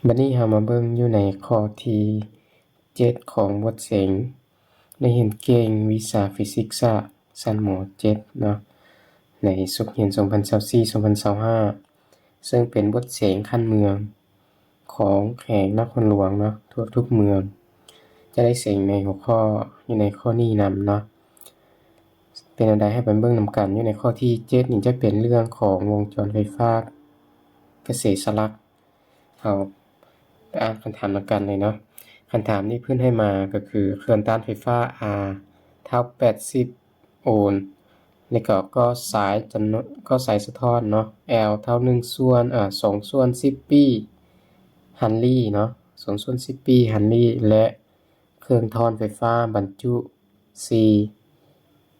ບັດນີ້ເຮົາມາເບິ່ງຢູ່ໃນຂໍ້ທີເຈັດຂອງບົດເສັງ ນັກຮຽນເກັ່ງວິຊາຟີຊິກສາດຊັ້ນ ມໍເຈັດ ເນາະ ໃນສົກຮຽນສອງພັນຊາວສີ່ ສອງພັນຊາວຫ້າ ເຊິ່ງເປັນບົດເສັງຂັ້ນເມືອງຂອງແຂວງນະຄອນຫຼວງເນາະ ທົ່ວທຸກເມືອງ ຈະໄດ້ເສັງໃນຫົວຂໍ້ຢູ່ໃນຂໍ້ນີ້ນຳເນາະ. ເປັນແນວໃດ ໃຫ້ໄປເບິ່ງນຳກັນ. ຢູ່ໃນຂໍ້ທີເຈັດນີ້ຈະເປັນເລື່ອງຂອງວົງຈອນໄຟຟ້າກະແສສະຫຼັກ. ເຮົາໄປອ່ານຄຳຖາມນຳກັນເລີຍເນາະ. ຄຳຖາມນີ້ເພິ່ນໃຫ້ມາກໍຄື ເຄື່ອງຕ້ານໄຟຟ້າ R ເທົ່າແປດສິບໂອມ ແລ້ວກໍ ກໍສາຍຈຳນວນ ກໍສາຍສະທ້ອນເນາະ L ເທົ່າໜຶ່ງສ່ວນ ອາ ສອງສ່ວນສິບປີ ຮັນລີເນາະ ສອງສ່ວນສິບປີ ຮັນລີ ແລະ ເຄື່ອງທ້ອນໄຟຟ້າບັນຈຸ C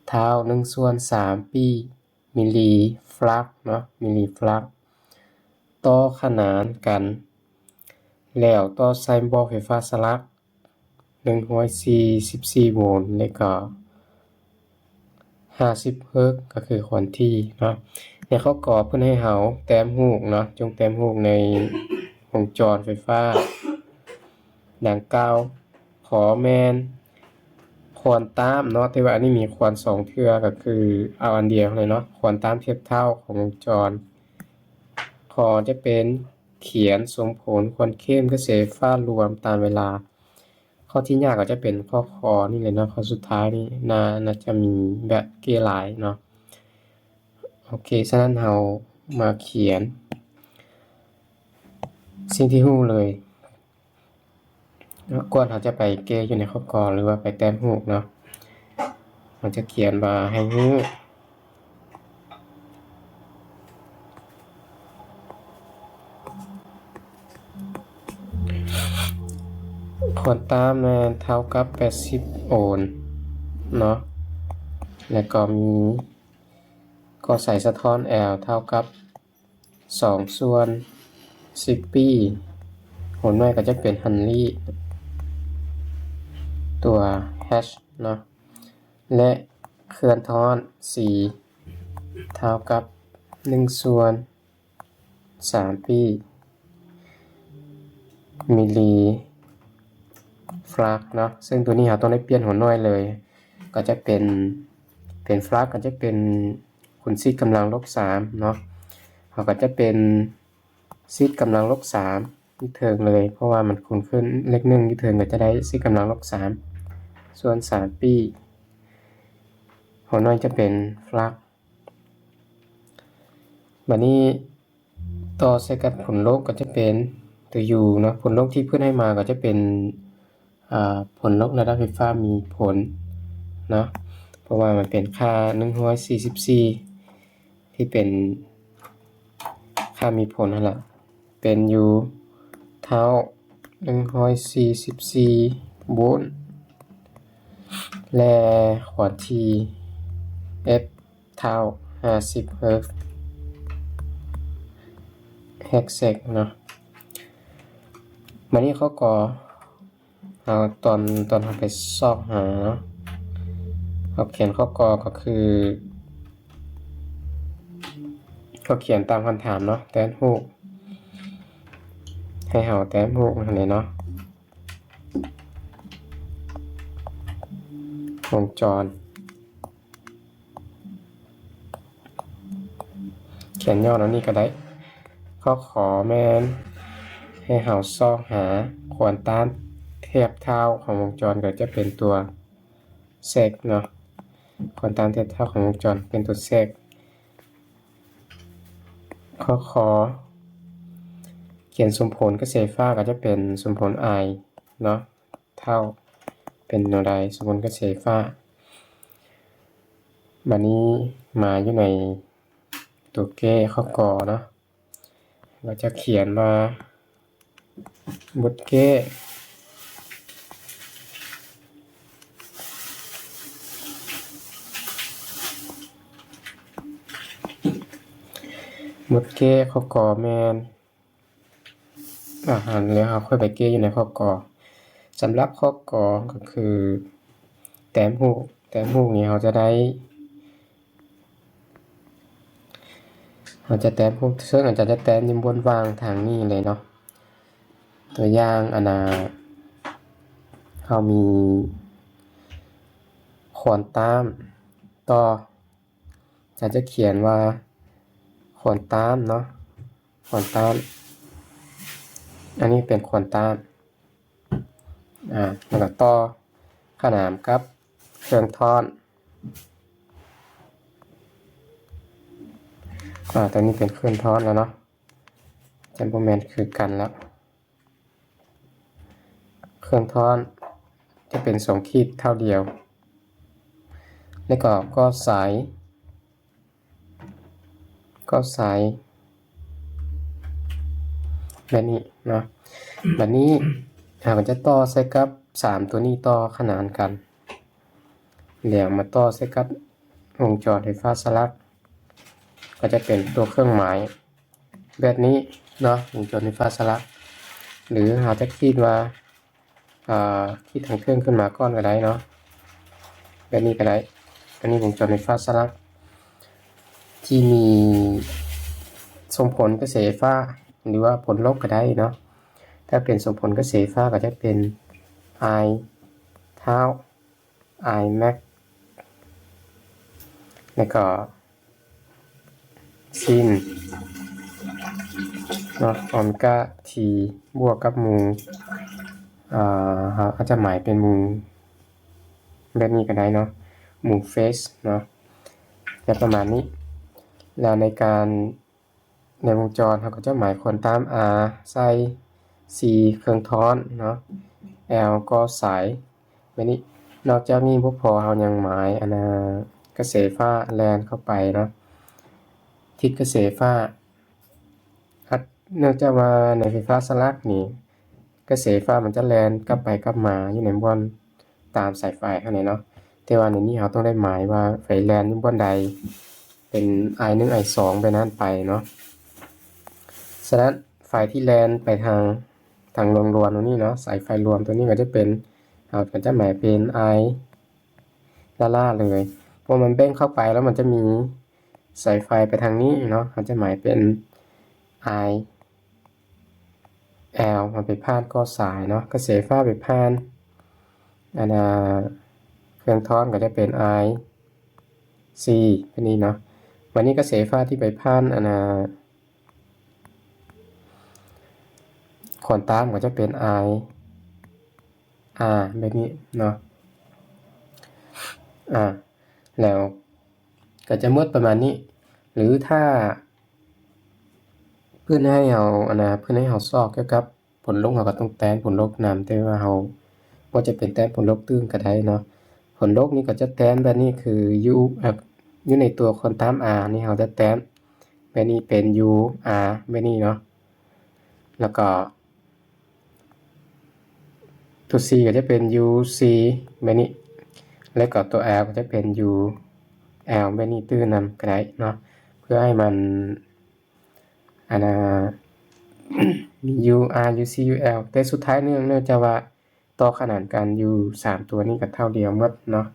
ເທົ່າໜຶ່ງສ່ວນສາມປີ ມິລລີຟລັກເນາະ ມິລລີຟລັກ ຕໍ່ຂະໜານກັນ ແລ້ວຕໍ່ໃສ່ບໍ່ໄຟຟ້າສະຫຼັກ ໜຶ່ງຮ້ອຍສີ່ສິບສີ່ໂວນ ແລ້ວກໍຫ້າສິບເຮີດ ກໍຄືຄວາມຖີ່ເນາະ. ໃນຂໍ້ ກ ເພິ່ນໃຫ້ເຮົາແຕ້ມຮູບເນາະ ຈົ່ງແຕ້ມຮູບໃນວົງຈອນໄຟຟ້າ ດັ່ງກ່າວ ຂໍແມ່ນຄວາມຕ້ານເນາະ ແຕ່ວ່າອັນນີ້ມີຄວາມສອງເທື່ອ ກໍຄືເອົາອັນດຽວເລີຍເນາະ ຄວາມຕ້ານທຽບເທົ່າຂອງວົງຈອນ. ຂໍຈະເປັນຂຽນສົມຜົນຄວາມເຂັ້ມກະແສໄຟຟ້າລວມຕາມເວລາ. ຂໍ້ທີ່ຍາກກໍຈະເປັນຂໍ້ ຄ ນີ້ແຫຼະເນາະ ຂໍ້ສຸດທ້າຍນີ້ ໜ້າ ໜ້າຈະມີແບບແກ້ຫຼາຍເນາະ. ໂອເຄ ສະນັ້ນເຮົາມາຂຽນສິ່ງທີ່ຮູ້ເລີຍ ກ່ອນເຮົາຈະໄປແກ້ຢູ່ໃນຂໍ້ ກ ຫຼືວ່າໄປແຕ້ມຮູບເນາະ ເຮົາຈະຂຽນວ່າໃຫ້ຮູ້ ຄວາມຕ້ານແມ່ນເທົ່າກັບແປດສິບໂອມເນາະ ແລ້ວກໍມີ ກໍສາຍສະທ້ອນ L ເທົ່າກັບສອງສ່ວນສິບປີ ຫົວໜ່ວຍກໍຈະເປັນຮັນລີ ຕົວ H ເນາະ ແລະ ເຄື່ອງທ້ອນ C ເທົ່າກັບໜຶ່ງສ່ວນສາມປີ ມິລລີຟລັກເນາະ ເຊິ່ງຕົວນີ້ເຮົາຕ້ອງໄດ້ປ່ຽນຫົວໜ່ວຍເລີຍ ກໍຈະເປັນ ເປັນຟລັກ ກໍຈະເປັນຄູນສິບກຳລັງລົບສາມເນາະ ເຮົາກໍຈະເປັນສິບກຳລັງລົບສາມຢູ່ເທິງເລີຍ ເພາະວ່າມັນຄູນຂຶ້ນເລກໜຶ່ງຢູ່ເທິງ ກໍຈະໄດ້ສິບກຳລັງລົບສາມສ່ວນສາມປີ ຫົວໜ່ວຍຈະເປັນຟລັກ. ບັດນີ້ຕໍ່ໃສ່ກັບຜົນລົບກໍຈະເປັນຕົວ U ເນາະ ຜົນລົບທີ່ເພິ່ນໃຫ້ມາກໍຈະເປັນ ອາ ຜົນລົບລະດັບໄຟຟ້າມີຜົນເນາະ ເພາະວ່າມັນເປັນຄ່າໜຶ່ງຮ້ອຍສີ່ສິບສີ່ ທີ່ເປັນຄ່າມີຜົນຫັ້ນລະ ເປັນ U ເທົ່າໜຶ່ງຮ້ອຍສີ່ສິບສີ່ໂວນ ແລະ ຄວາມຖີ່ F ເທົ່າຫ້າສິບເຮີດ ເຮີດເຊັກເນາະ. ບັດນີ້ຂໍ້ ກ ເຮົາ ຕອນ ຕອນເຮົາໄປຊອກຫາເນາະ ເຮົາຂຽນຂໍ້ ກ ກໍຄື ກໍຂຽນຕາມຄຳຖາມເນາະ ແຕ້ມຮູບ ໃຫ້ເຮົາແຕ້ມຮູບຫັ້ນແຫຼະເນາະ ວົງຈອນ ຂຽນຫຍໍ້ເນາະ ນີ້ກໍໄດ້ ຂໍ້ ຂ ແມ່ນໃຫ້ເຮົາຊອກຫາຄວາມຕ້ານທຽບເທົ່າຂອງວົງຈອນ ກໍຈະເປັນຕົວ Z ເນາະ ຄວາມຕ້ານທຽບເທົ່າຂອງວົງຈອນເປັນຕົວ Z. ຂໍ້ ຂ ຂຽນສົມຜົນກະແສໄຟຟ້າ ກໍຈະເປັນສົມຜົນ I ເນາະ ເທົ່າ ເປັນແນວໃດ ສົມຜົນກະແສໄຟຟ້າ. ບັດນີ້ມາຢູ່ໃນຕົວແກ້ຂໍ້ ກ ເນາະ ເຮົາຈະຂຽນວ່າ ບົດແກ້ ບົດແກ້ຂໍ້ ກ ແມ່ນ ອາ ແລ້ວເຮົາຄ່ອຍໄປແກ້ຢູ່ໃນຂໍ້ ກ. ສຳລັບຂໍ້ ກ ກໍຄືແຕ້ມຮູບ ແຕ້ມຮູບນີ້ເຮົາຈະໄດ້ ເຮົາຈະແຕ້ມຮູບ ເຊິ່ງອາຈານຈະແຕ້ມຢູ່ບ່ອນວ່າງທາງນີ້ເລີຍເນາະ. ຕົວຢ່າງ ອັນນ່າ ເຮົາມີຄວາມຕ້ານຕໍ່ ອາດຈະຂຽນວ່າຄວາມຕ້ານເນາະ ຄວາມຕ້ານ ອັນນີ້ເປັນຄວາມຕ້ານ ອາ ແລ້ວກໍຕໍ່ຂະໜານກັບເຄື່ອງທ້ອນ ອາ ຕົວນີ້ເປັນເຄື່ອງທ້ອນແລ້ວເນາະ ຈະບໍ່ແມ່ນຄືກັນແລ້ວ. ເຄື່ອງທ້ອນຈະເປັນສອງຂີດເທົ່າດຽວ ແລ້ວກໍກໍສາຍ ກໍສາຍແບບນີ້ເນາະ. ບັດນີ້ເຮົາກໍຈະຕໍ່ໃສ່ກັບສາມຕົວນີ້ຕໍ່ຂະໜານກັນ ແລ້ວມາຕໍ່ໃສ່ກັບວົງຈອນໄຟຟ້າສະຫຼັກ ກໍຈະເປັນຕົວເຄື່ອງໝາຍ ແບບນີ້ເນາະ ວົງຈອນໄຟຟ້າສະຫຼັກ ຫຼືເຮົາຈະຂີດວ່າ ອາ ຂີດທາງເທິງຂຶ້ນມາກ່ອນກໍໄດ້ເນາະ ແບບນີ້ກໍໄດ້. ອັນນີ້ວົງຈອນໄຟຟ້າສະຫຼັກທີ່ມີສົ່ງຜົນກະແສໄຟຟ້າ ຫຼືວ່າຜົນລົບກໍໄດ້ເນາະ. ຖ້າເປັນສົ່ງຜົນກະແສໄຟຟ້າກໍຈະເປັນ I ທ້າວ I max ແລ້ວກໍ sin ເນາະ ໂອເມກາ T ບວກກັບໝູ່ ອາ ເຮົາອາດຈະໝາຍເປັນໝູ່ແບບນີ້ກໍໄດ້ເນາະ ໝູ່ເຟສເນາະ ຈະປະມານນີ້. ແລ້ວໃນການ ໃນວົງຈອນເຮົາກໍຈະໝາຍຄວາມຕ້ານ R ໃສ່ C ເຄື່ອງທ້ອນເນາະ L ກໍສາຍແບບນີ້. ນອກຈາກນີ້ບໍ່ພໍ ເຮົາຍັງໝາຍ ອັນນ່າ ກະແສໄຟຟ້າແລ່ນເຂົ້າໄປເນາະ ທິດກະແສໄຟຟ້າ ອາດ ເນື່ອງຈາກວ່າໃນໄຟຟ້າສະຫຼັກນີ້ ກະແສໄຟຟ້າມັນຈະແລ່ນກັບໄປກັບມາຢູ່ໃນບ່ອນ ຕາມສາຍໄຟຫັ້ນແຫຼະເນາະ ແຕ່ວ່າໃນນີ້ເຮົາຕ້ອງໄດ້ໝາຍວ່າໄຟແລ່ນຢູ່ບ່ອນໃດ ເປັນ I ໜຶ່ງ I ສອງ ແບບນັ້ນໄປເນາະ. ສະນັ້ນ ໄຟທີ່ແລ່ນໄປທາງ ທາງລວມໆຕົວນີ້ເນາະ ສາຍໄຟລວມຕົວນີ້ກໍຈະເປັນ ເຮົາກໍຈະໝາຍເປັນ I ລ້າໆເລີຍ ເພາະມັນແບ່ງເຂົ້າໄປແລ້ວມັນຈະມີສາຍໄຟໄປທາງນີ້ເນາະ ເຮົາຈະໝາຍເປັນ I L ມັນໄປຜ່ານກໍສາຍເນາະ ກະແສໄຟຟ້າໄປຜ່ານ ອັນນ່າ ເຄື່ອງທ້ອນກໍຈະເປັນ I C ແບບນີ້ເນາະ. ບັດນີ້ກະແສໄຟຟ້າທີ່ໄປຜ່ານ ອັນນ່າ ຄວາມຕ້ານກໍຈະເປັນ I R ແບບນີ້ເນາະ ອາ ແລ້ວກໍຈະໝົດປະມານນີ້ ຫຼືຖ້າ ເພິ່ນໃຫ້ເຮົາ ອັນນ່າ ເພິ່ນໃຫ້ເຮົາຊອກກ່ຽວກັບຜົນລົບ ເຮົາກໍຕ້ອງແຕ້ມຜົນລົບນຳ ແຕ່ວ່າເຮົາບໍ່ຈຳເປັນແຕ້ມຜົນລົບຕື່ມກໍໄດ້ເນາະ. ຜົນລົບນີ້ກໍຈະແຕ້ມແບບນີ້ ຄືຢູ່ ເອີ ຢູ່ໃນຕົວຄວາມຕ້ານ R ນີ້ ເຮົາຈະແຕ້ມແບບນີ້ເປັນ UR ແບບນີ້ເນາະ ແລ້ວກໍ ຕົວ C ກໍຈະເປັນ UC ແບບນີ້ ແລ້ວກໍຕົວ L ກໍຈະເປັນ UL ແບບນີ້ຕື່ມນຳກໍໄດ້ເນາະ ເພື່ອໃຫ້ມັນ ອັນນ່າ ມີ UR UC UL ແຕ່ສຸດທ້າຍເນື່ອງ ເນື່ອງຈາກວ່າຕໍ່ຂະໜານກັນຢູ່ສາມຕົວນີ້ກໍເທົ່າດຽວໝົດເນາະ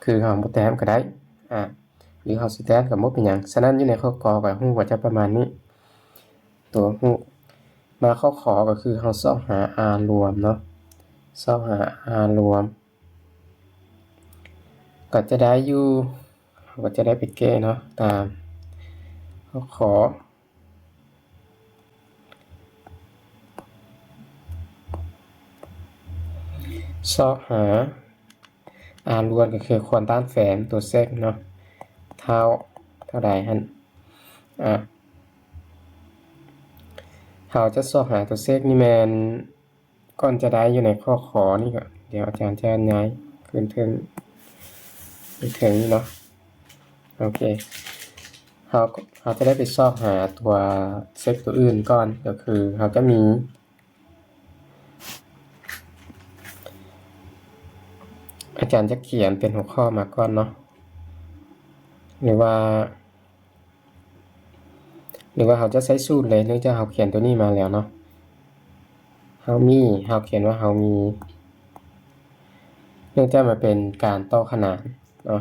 ຄືເຮົາບໍ່ແຕ້ມກໍໄດ້ ອາ ຫຼືເຮົາຊິແຕ້ມກໍບໍ່ເປັນຫຍັງ. ສະນັ້ນຢູ່ໃນຂໍ້ ກ ກໍຮູ້ວ່າຈະປະມານນີ້ ຕົວຮູ້ ມາຂໍ້ ຂ ກໍຄືເຮົາຊອກຫາ R ລວມເນາະ ຊອກຫາ R ລວມ ກໍຈະໄດ້ຢູ່ ເຮົາກໍຈະໄດ້ໄປແກ້ເນາະ ຕາມຂໍ້ ຂ ຊອກຫາ R ລວມກໍຄືຄວາມຕ້ານແຝງຕົວເຊັກເນາະ ເທົ່າ ເທົ່າໃດຫັ້ນ ອາ ເຮົາຈະຊອກຫາຕົວເຊັກນີ້ແມ່ນ ກ່ອນຈະໄດ້ຢູ່ໃນຂໍ້ ຂ ນີ້ກໍ ດຽວອາຈານຈະຍ້າຍຂຶ້ນເທິງ ຂຶ້ນເທິງນີ້ເນາະ ໂອເຄ ເຮົາ ເຮົາຈະໄດ້ໄປຊອກຫາຕົວເຊັກຕົວອື່ນກ່ອນ ກໍຄືເຮົາຈະມີ ອາຈານຈະຂຽນເປັນຫົວຂໍ້ມາກ່ອນເນາະ ຫຼືວ່າ ຫຼືວ່າເຮົາຈະໃຊ້ສູດເລີຍ ເນື່ອງຈາກເຮົາຂຽນຕົວນີ້ມາແລ້ວເນາະ ເຮົາມີ ເຮົາຂຽນວ່າເຮົາມີ ເນື່ອງຈາກມັນເປັນການຕໍ່ຂະໜານເນາະ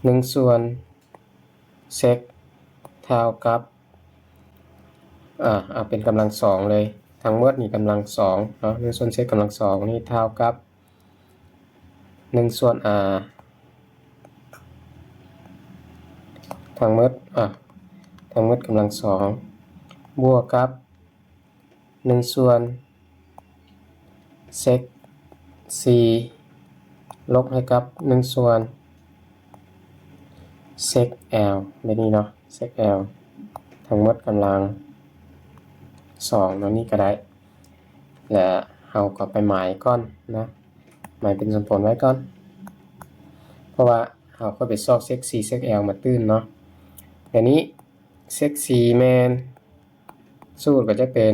ໜຶ່ງສ່ວນ ເຊັກ ເທົ່າກັບ ອ່າ ເອົາເປັນກຳລັງສອງເລີຍ ທັງໝົດນີ້ກຳລັງສອງເນາະ ໜຶ່ງສ່ວນ z ກຳລັງສອງນີ້ເທົ່າກັບ ໜຶ່ງສ່ວນ r ທັງໝົດ ອ່າ ທັງໝົດກຳລັງສອງ ບວກກັບ ໜຶ່ງສ່ວນ sec ສີ່ ລົບໃຫ້ກັບ ໜຶ່ງສ່ວນ sec L ແບບນີ້ເນາະ sec L ທັງໝົດກຳລັງສອງ ແນວນີ້ກໍໄດ້ ແລະ ເຮົາກໍໄປໝາຍກ່ອນເນາະ ໝາຍເປັນສົມຜົນໄວ້ກ່ອນ ເພາະວ່າເຮົາກໍໄປຊອກ sec ສີ່ sec L ມາຕື່ມເນາະ ແບບນີ້ sec ສີ່ ແມ່ນ ສູດກໍຈະເປັນ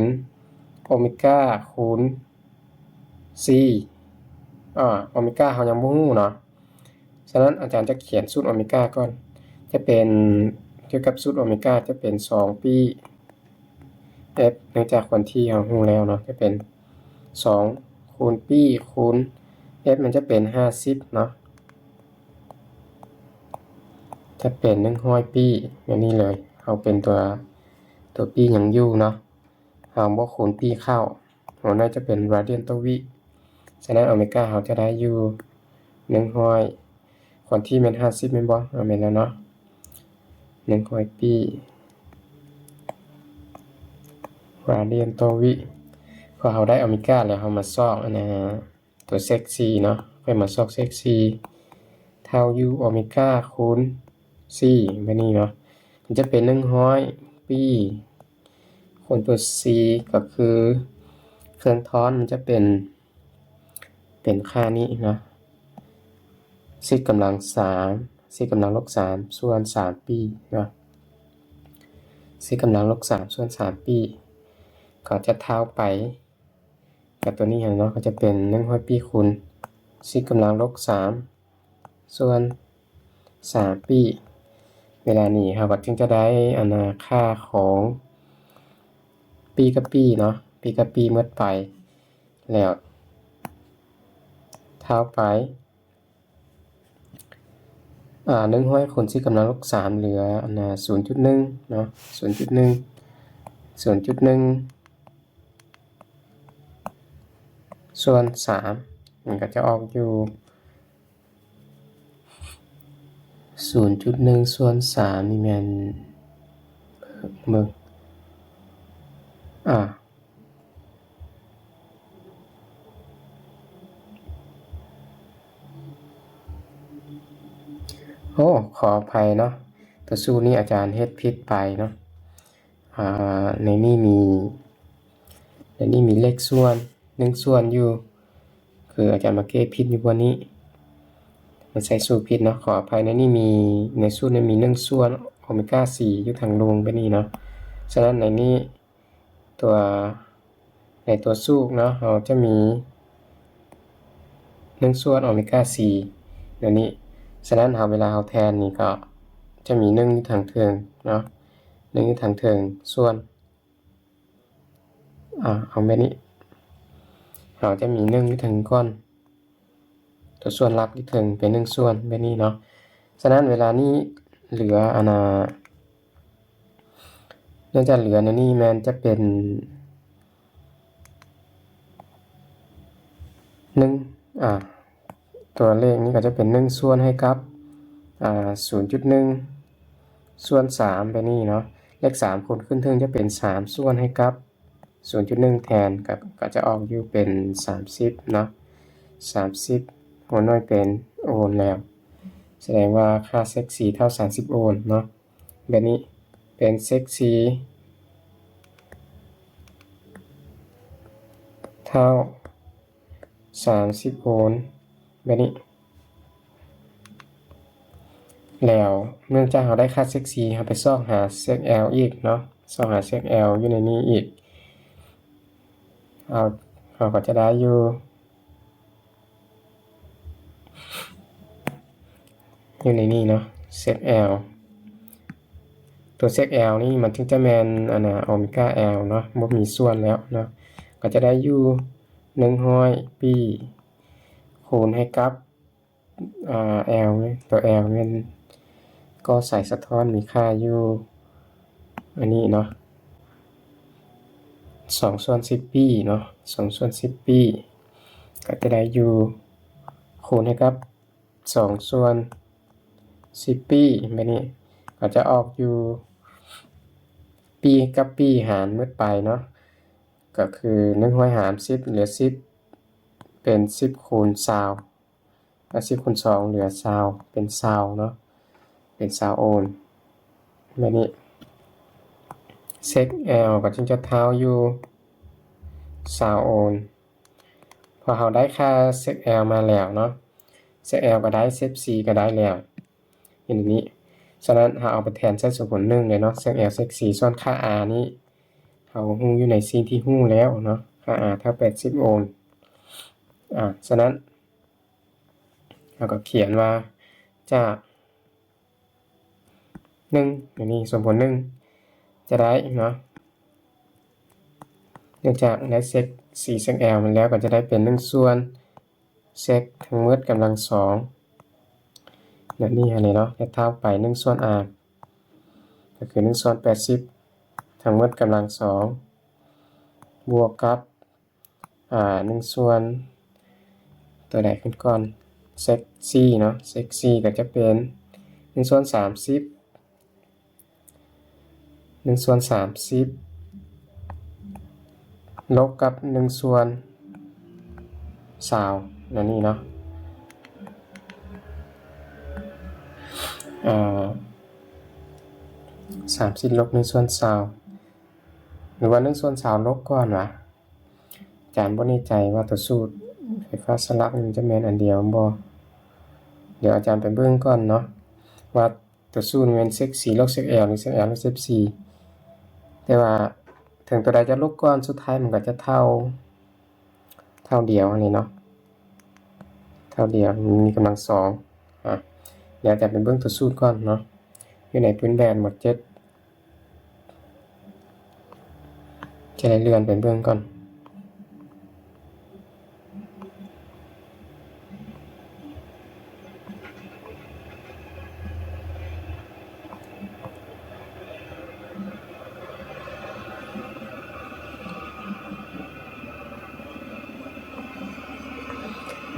ໂອເມກາຄູນ C ອາ ໂອເມກາເຮົາຍັງບໍ່ຮູ້ເນາະ ສະນັ້ນອາຈານຈະຂຽນສູດໂອເມກາກ່ອນ ຈະເປັນ ກ່ຽວກັບສູດໂອເມກາຈະເປັນສອງປີ F ເນື່ອງຈາກຄວາມຖີ່ເຮົາຮູ້ແລ້ວເນາະ ຈະເປັນສອງຄູນປີຄູນ F ມັນຈະເປັນຫ້າສິບເນາະ ຈະເປັນໜຶ່ງຮ້ອຍປີ ແບບນີ້ເລີຍ ເຮົາເປັນຕົວ ຕົວປີຍັງຢູ່ເນາະ ເຮົາບໍ່ຄູນປີເຂົ້າ ຫົວໜ້ອຍຈະເປັນ radian ຕໍ່ວິ ສະນັ້ນໂອເມກາເຮົາຈະໄດ້ຢູ່ໜຶ່ງຮ້ອຍ ຄວາມຖີ່ແມ່ນຫ້າສິບແມ່ນບໍ່? ເອີ ແມ່ນແລ້ວເນາະ ໜຶ່ງຮ້ອຍປີ radian ຕໍ່ວິ ເພາະເຮົາໄດ້ໂອເມກາແລ້ວ ເຮົາມາຊອກອັນນະ ຕົວ sec ສີ່ ເນາະ ຄ່ອຍມາຊອກ sec ສີ່ ເທົ່າຢູ່ໂອເມກາຄູນ C ແບບນີ້ເນາະ ມັນຈະເປັນໜຶ່ງຮ້ອຍປີ ຄູນຕົວ C ກໍຄືເຄື່ອງທ້ອນມັນຈະເປັນ ເປັນຄ່ານີ້ເນາະ z ກຳລັງສາມ z ກຳລັງລົບສາມ ສ່ວນສາມປີເນາະ z ກຳລັງລົບສາມ ສ່ວນສາມປີ ກໍຈະເທົ່າໄປ ກັບຕົວນີ້ຫັ້ນເນາະ ກໍຈະເປັນໜຶ່ງຮ້ອຍປີຄູນ z ກຳລັງລົບສາມ ສ່ວນສາມປີ ເວລານີ້ເຮົາກໍຈຶ່ງຈະໄດ້ອັນນາ ຄ່າຂອງປີກັບປີເນາະ ປີກັບປີໝົດໄປ ແລ້ວເທົ່າໄປ ອ່າ ໜຶ່ງຮ້ອຍຄູນ z ກຳລັງລົບສາມ ເຫຼືອອັນນາ ສູນຈຸດໜຶ່ງເນາະ ສູນຈຸດໜຶ່ງ ສູນຈຸດໜຶ່ງ ສ່ວນສາມ ມັນກໍຈະອອກຢູ່ ສູນຈຸດໜຶ່ງ ສ່ວນສາມ ນີ້ແມ່ນ ເບິ່ງ ອ່າ ໂອ້ ຂໍອະໄພເນາະ ຕົວສູດນີ້ອາຈານເຮັດຜິດໄປເນາະ ອ່າ ໃນນີ້ມີ ໃນນີ້ມີເລກສ່ວນ ໜຶ່ງສ່ວນຢູ່ ຄືອາຈານມາແກ້ຜິດຢູ່ບ່ອນນີ້ ມັນໃສ່ສູດຜິດເນາະ ຂໍອະໄພ ໃນນີ້ມີ ໃນສູດນີ້ມີໜຶ່ງສ່ວນໂອເມກາສີ່ຢູ່ທາງລຸ່ມແບບນີ້ເນາະ ສະນັ້ນໃນນີ້ ຕົວ ໃນຕົວສູດເນາະ ເຮົາຈະມີໜຶ່ງສ່ວນໂອເມກາສີ່ ແນວນີ້ ສະນັ້ນເຮົາ ເວລາເຮົາແທນນີ້ກໍຈະມີໜຶ່ງຢູ່ທາງເທິງເນາະ ໜຶ່ງຢູ່ທາງເທິງ ສ່ວນ ອາ ເອົາແບບນີ້ ເຮົາຈະມີໜຶ່ງຢູ່ເທິງກ່ອນ ຕົວສ່ວນຫຼັກຢູ່ເທິງເປັນໜຶ່ງສ່ວນແບບນີ້ເນາະ ສະນັ້ນເວລານີ້ເຫຼືອອັນນາ ໜ້າຈະເຫຼືອໃນນີ້ແມ່ນຈະເປັນໜຶ່ງ ອາ ຕົວເລກນີ້ກໍຈະເປັນໜຶ່ງສ່ວນໃຫ້ກັບ ອາ ສູນຈຸດໜຶ່ງ ສ່ວນສາມແບບນີ້ເນາະ ເລກສາມຄູນຂຶ້ນເທິງຈະເປັນສາມສ່ວນໃຫ້ກັບ ສູນຈຸດໜຶ່ງແທນ ກໍ ກໍຈະອອກຢູ່ເປັນສາມສິບເນາະ ສາມສິບ ຫົວໜ່ວຍເປັນໂອນແລ້ວ ສະແດງວ່າຄ່າ sec ສີ່ ເທົ່າສາມສິບໂອນເນາະ ແບບນີ້ເປັນ sec ສີ່ ເທົ່າສາມສິບໂອນ ແບບນີ້ ແລ້ວເນື່ອງຈາກເຮົາໄດ້ຄ່າ sec ສີ່ ເຮົາໄປຊອກຫາ sec L ອີກເນາະ ຊອກຫາ sec L ຢູ່ໃນນີ້ອີກ ເຮົາ ເຮົາກໍຈະໄດ້ຢູ່ ຢູ່ໃນນີ້ເນາະ sec L ຕົວ sec L ນີ້ມັນຈຶ່ງຈະແມ່ນອັນນາ ໂອເມກາ L ເນາະ ບໍ່ມີສ່ວນແລ້ວເນາະ ກໍຈະໄດ້ຢູ່ໜຶ່ງຮ້ອຍປີ ຄູນໃຫ້ກັບ ອາ L ຕົວ L ແມ່ນກໍສາຍສະທ້ອນມີຄ່າຢູ່ອັນນີ້ເນາະ ສອງສ່ວນສິບປີເນາະ ສອງສ່ວນສິບປີ ກໍຈະໄດ້ຢູ່ ຄູນໃຫ້ກັບ ສອງສ່ວນສິບປີ ແບບນີ້ ກໍຈະອອກຢູ່ ປີກັບປີຫານໝົດໄປເນາະ ກໍຄື ໜຶ່ງຮ້ອຍຫານສິບ ເຫຼືອສິບ ເປັນສິບຄູນຊາວ ແລະ ສິບຄູນສອງ ເຫຼືອຊາວ ເປັນຊາວເນາະ ເປັນຊາວໂອນ ແບບນີ້ ເຊັກແອລກໍຈຶ່ງຈະເທົ່າຢູ່ຊາວໂອນ. ເພາະເຮົາໄດ້ຄ່າເຊັກແອລມາແລ້ວເນາະ ເຊັກແອລກໍໄດ້ ເຊັກຊີກໍໄດ້ແລ້ວ ເຫັນແບບນີ້. ສະນັ້ນ ເຮົາເອົາໄປແທນໃສ່ສົມຜົນໜຶ່ງເລີຍເນາະ ເຊັກແອລ ເຊັກຊີ ສ່ວນຄ່າອານີ້ ເຮົາຮູ້ຢູ່ໃນສິ່ງທີ່ຮູ້ແລ້ວເນາະ ຄ່າອາເທົ່າແປດສິບໂອນ. ອາ ສະນັ້ນ ເຮົາກໍຂຽນວ່າ ຈາກ ໜຶ່ງ ອັນນີ້ສົມຜົນໜຶ່ງ ຈະໄດ້ເນາະ ເນື່ອງຈາກໄດ້ເຊັກຊີ ເຊັກແອລມາແລ້ວ ກໍຈະໄດ້ເປັນໜຶ່ງສ່ວນເຊັກທັງໝົດກຳລັງສອງ ແບບນີ້ຫັ້ນເນາະ ຈະເທົ່າໄປໜຶ່ງສ່ວນອາ ກໍຄືໜຶ່ງສ່ວນແປດສິບ ທັງໝົດກຳລັງສອງ ບວກກັບ ອາ ໜຶ່ງສ່ວນ ຕົວໃດຂຶ້ນກ່ອນ ເຊັກຊີເນາະ ເຊັກຊີກໍຈະເປັນໜຶ່ງສ່ວນສາມສິບ ໜຶ່ງສ່ວນສາມສິບ ລົບກັບໜຶ່ງສ່ວນຊາວ ແນວນີ້ເນາະ ເອີ ສາມສິບລົບໜຶ່ງສ່ວນຊາວ ຫຼືວ່າໜຶ່ງສ່ວນຊາວລົບກ່ອນຫວາ? ອາຈານບໍ່ແນ່ໃຈວ່າຕົວສູດໄຟຟ້າສະຫຼັກນີ້ມັນຈະແມ່ນອັນດຽວບໍ່? ດຽວອາຈານໄປເບິ່ງກ່ອນເນາະ ວ່າຕົວສູດແມ່ນເຊັກຊີລົບເຊັກແອລ ຫຼືເຊັກແອລລົບເຊັກຊີ ແຕ່ວ່າເຖິງຕົວໃດຈະລົບກ່ອນ ສຸດທ້າຍມັນກໍຈະເທົ່າ ເທົ່າດຽວຫັ້ນແຫຼະເນາະ ເທົ່າດຽວ ມັນມີກຳລັງສອງ. ອາ ດຽວອາຈານໄປເບິ່ງຕົວສູດກ່ອນເນາະ ຢູ່ໃນພື້ນແບບໝວດເຈັດ ຈະໄດ້ເລື່ອນໄປເບິ່ງກ່ອນ.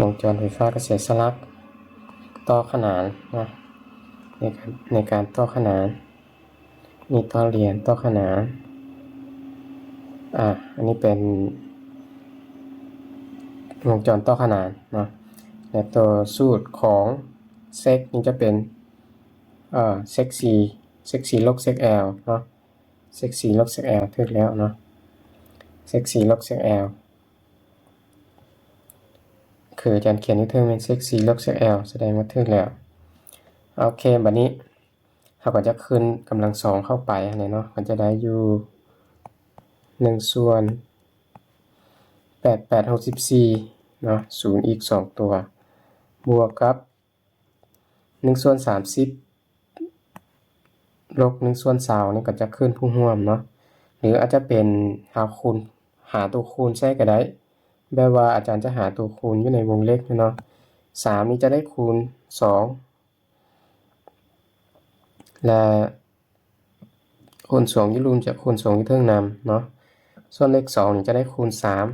ວົງຈອນໄຟຟ້າກະແສສະຫຼັກ ຕໍ່ຂະໜານເນາະ ໃນການ ໃນການຕໍ່ຂະໜານ ນີ້ຕໍ່ຫຼຽນ ຕໍ່ຂະໜານ ອາ ອັນນີ້ເປັນວົງຈອນຕໍ່ຂະໜານເນາະ ແລະ ຕົວສູດຂອງເຊັກນີ້ຈະເປັນ ເອີ ເຊັກຊີ ເຊັກຊີລົບເຊັກແອລເນາະ ເຊັກຊີລົບເຊັກແອລ ຖືກແລ້ວເນາະ ເຊັກຊີລົບເຊັກແອລ ຄືອາຈານຂຽນຢູ່ເທິງແມ່ນເຊັກຊີລົບເຊັກແອລ ສະແດງວ່າຖືກແລ້ວ. ໂອເຄ ບາດນີ້ເຮົາກໍຈະຄືນກຳລັງສອງເຂົ້າໄປຫັ້ນແຫຼະເນາະ ກໍຈະໄດ້ຢູ່ໜຶ່ງສ່ວນແປດແປດຫົກສິບສີ່ເນາະ ສູນອີກສອງຕົວ ບວກກັບ ໜຶ່ງສ່ວນສາມສິບ ລົບໜຶ່ງສ່ວນຊາວນີ້ກໍຈະຄືນຜູ້ຮ່ວມເນາະ ຫຼືອາດຈະເປັນ ເຮົາຄູນ ຫາຕົວຄູນໃຊ້ກໍໄດ້ ແບບວ່າອາຈານຈະຫາຕົວຄູນຢູ່ໃນວົງເລັບເນາະ ສາມນີ້ຈະໄດ້ຄູນສອງ ແລະ ຄູນສອງຢູ່ລຸ່ມຈະຄູນສອງຢູ່ເທິງນຳເນາະ ສ່ວນເລກສອງນີ້ຈະໄດ້ຄູນສາມ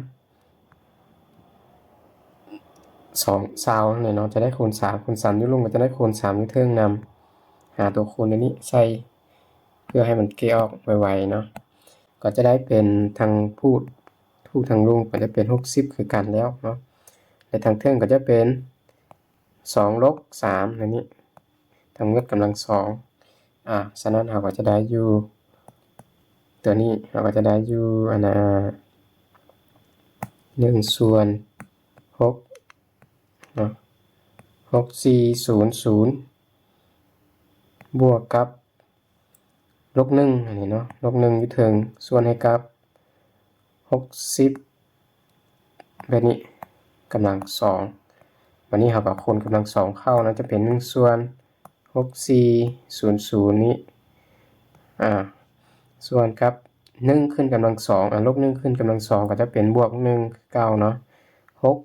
ສອງ ຊາວນີ້ເນາະ ຈະໄດ້ຄູນສາມ ຄູນສາມຢູ່ລຸ່ມກໍຈະໄດ້ຄູນສາມຢູ່ເທິງນຳ ຫາຕົວຄູນຕົວນີ້ໃສ່ ເພື່ອໃຫ້ມັນແກະອອກໄວໆເນາະ ກໍຈະໄດ້ເປັນທັງພູດ ພູດທັງລຸ່ມກໍຈະເປັນຫົກສິບຄືກັນແລ້ວເນາະ ແລະ ທັງເທິງກໍຈະເປັນ ສອງລົບສາມ ອັນນີ້ ທັງໝົດກຳລັງສອງ ອາ ສະນັ້ນເຮົາກໍຈະໄດ້ຢູ່ ຕົວນີ້ເຮົາກໍຈະໄດ້ຢູ່ ອັນນ່າ ໜຶ່ງສ່ວນຫົກເນາະ ຫົກສີ່ສູນສູນ ບວກກັບ ລົບໜຶ່ງ ອັນນີ້ເນາະ ລົບໜຶ່ງຢູ່ເທິງ ສ່ວນໃຫ້ກັບຫົກສິບ ແບບນີ້ ກຳລັງສອງ ບາດນີ້ເຮົາກໍຄູນກຳລັງສອງເຂົ້າເນາະ ຈະເປັນໜຶ່ງສ່ວນຫົກສີ່ສູນສູນນີ້ ອາ ສ່ວນກັບໜຶ່ງຂຶ້ນກຳລັງສອງ ອາ ລົບໜຶ່ງຂຶ້ນກຳລັງສອງ ກໍຈະເປັນບວກໜຶ່ງຄືເກົ່າເນາະ ຫົກ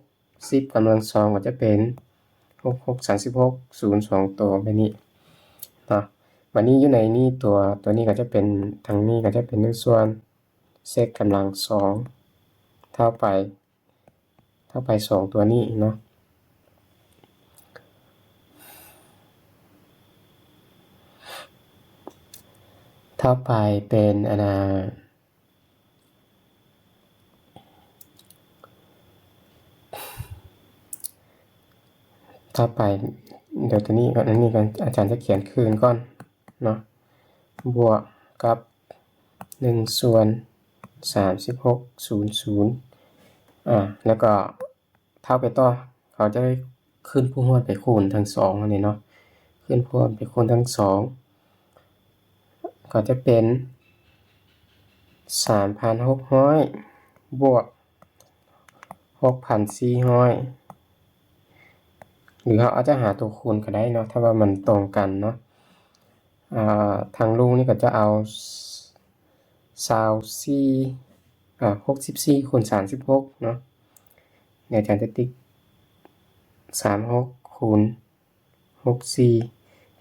ສິບກຳລັງສອງກໍຈະເປັນ ຫົກຫົກສາມສິບຫົກ ສູນສອງໂຕແບບນີ້ເນາະ ບາດນີ້ຢູ່ໃນນີ້ຕົວ ຕົວນີ້ກໍຈະເປັນ ທາງນີ້ກໍຈະເປັນໜຶ່ງສ່ວນ เซกกำลังสอง เท่าไป เท่าไปสองตัวนี้เนาะ เท่าไปเป็น อันน่ะ เท่าไป เดี๋ยวตัวนี้ก่อน อันนี้ก่อน อาจารย์จะเขียนคืนก่อนเนาะ บวกกับ หนึ่งส่วนสามสิบหก ศูนย์ ศูนย์ อ่า แล้วก็เท่าไปต่อ เขาจะได้ขึ้นผู้ฮอดไปคูณทั้งสองอันนี้เนาะ ขึ้นผู้ฮอดไปคูณทั้งสอง ก็จะเป็น สามพันหกร้อย บวก หกพันสี่ร้อย หรือเราอาจจะหาตัวคูณก็ได้เนาะ ถ้าว่ามันตรงกันเนาะ อ่า ทางลุงนี่ก็จะเอา ซาวสี่ อ่า หกสิบสี่คูณสามสิบหกเนาะ เดี๋ยวอาจารย์จะติ๊ก สามหกคูณหกสี่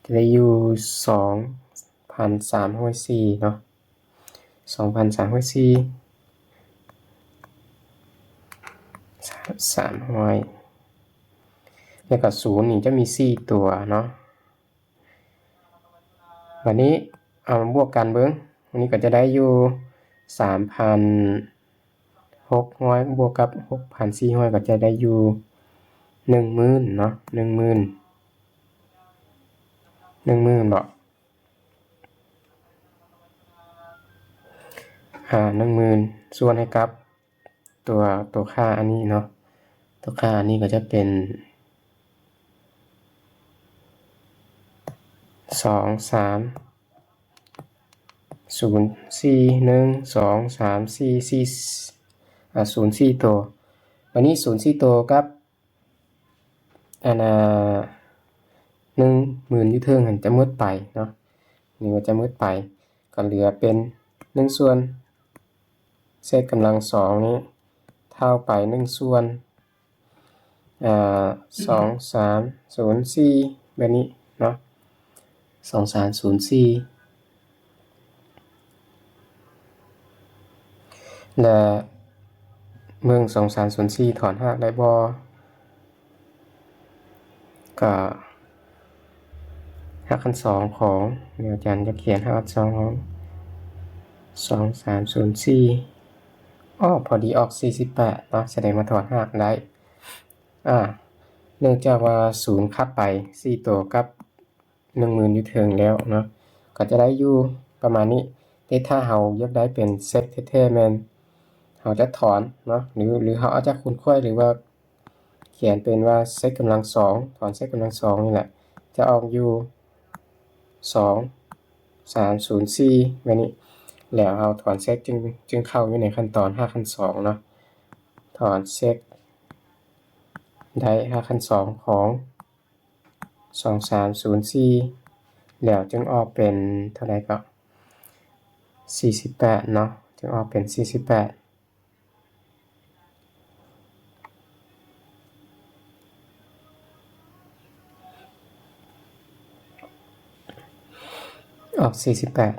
จะได้อยู่ สองพันสามร้อยสี่เนาะ สองพันสามร้อยสี่ สามร้อย แล้วก็ศูนย์นี่จะมีสี่ตัวเนาะ บัดนี้เอามาบวกกันเบิ่ง อันนี้ก็จะได้อยู่ สามพันหกร้อย บวกกับ หกพันสี่ร้อย ก็จะได้อยู่ หนึ่งหมื่นเนาะ หนึ่งหมื่น หนึ่งหมื่นบ่ อ่า หนึ่งหมื่น ส่วนให้กับ ตัว ตัวค่าอันนี้เนาะ ตัวค่าอันนี้ก็จะเป็น สอง สาม ศูนย์ สี่ หนึ่ง สอง สาม สี่ สี่ อ่า ศูนย์ สี่ ตัว บัดนี้ ศูนย์ สี่ ตัวกับ อันน่ะ หนึ่งหมื่น อยู่เทิงหั่นจะหมดไปเนาะ นี่ก็จะหมดไป ก็เหลือเป็น หนึ่งส่วน เซกกำลังสองนี้ เท่าไป หนึ่งส่วน อ่า สองสามศูนย์สี่ แบบนี้เนาะ สองสามศูนย์สี่ และเบิ่ง สองสามศูนย์สี่ ถอนฮากได้บ่ ก็ฮากคันสองของ เดี๋ยวอาจารย์จะเขียนฮากคันสองของ สองสามศูนย์สี่ อ้อ พอดีออก สี่สิบแปด เนาะ แสดงว่าถอนฮากได้ อ่า เนื่องจากว่า ศูนย์ คัดไป สี่ ตัวกับ หนึ่งหมื่น อยู่เทิงแล้วเนาะ ก็จะได้อยู่ประมาณนี้ แต่ถ้าเฮาอยากได้เป็นเซกแท้ๆ แม่นเฮาจะถอนเนาะ หรือ หรือเฮาอาจจะคูณไขว้ หรือว่าเขียนเป็นว่าเซกกำลังสอง ถอนเซกกำลังสองนี่แหละ จะออกอยู่ สองสามศูนย์สี่ แบบนี้ แล้วเฮาถอนเซกจึง จึงเข้าอยู่ในขั้นตอนฮากคันสองเนาะ ถอนเซกได้ฮากคันสองของ สองสามศูนย์สี่ แล้วจึงออกเป็นเท่าใดก็ สี่สิบแปด เนาะ จึงออกเป็น สี่สิบแปด ออก สี่สิบแปด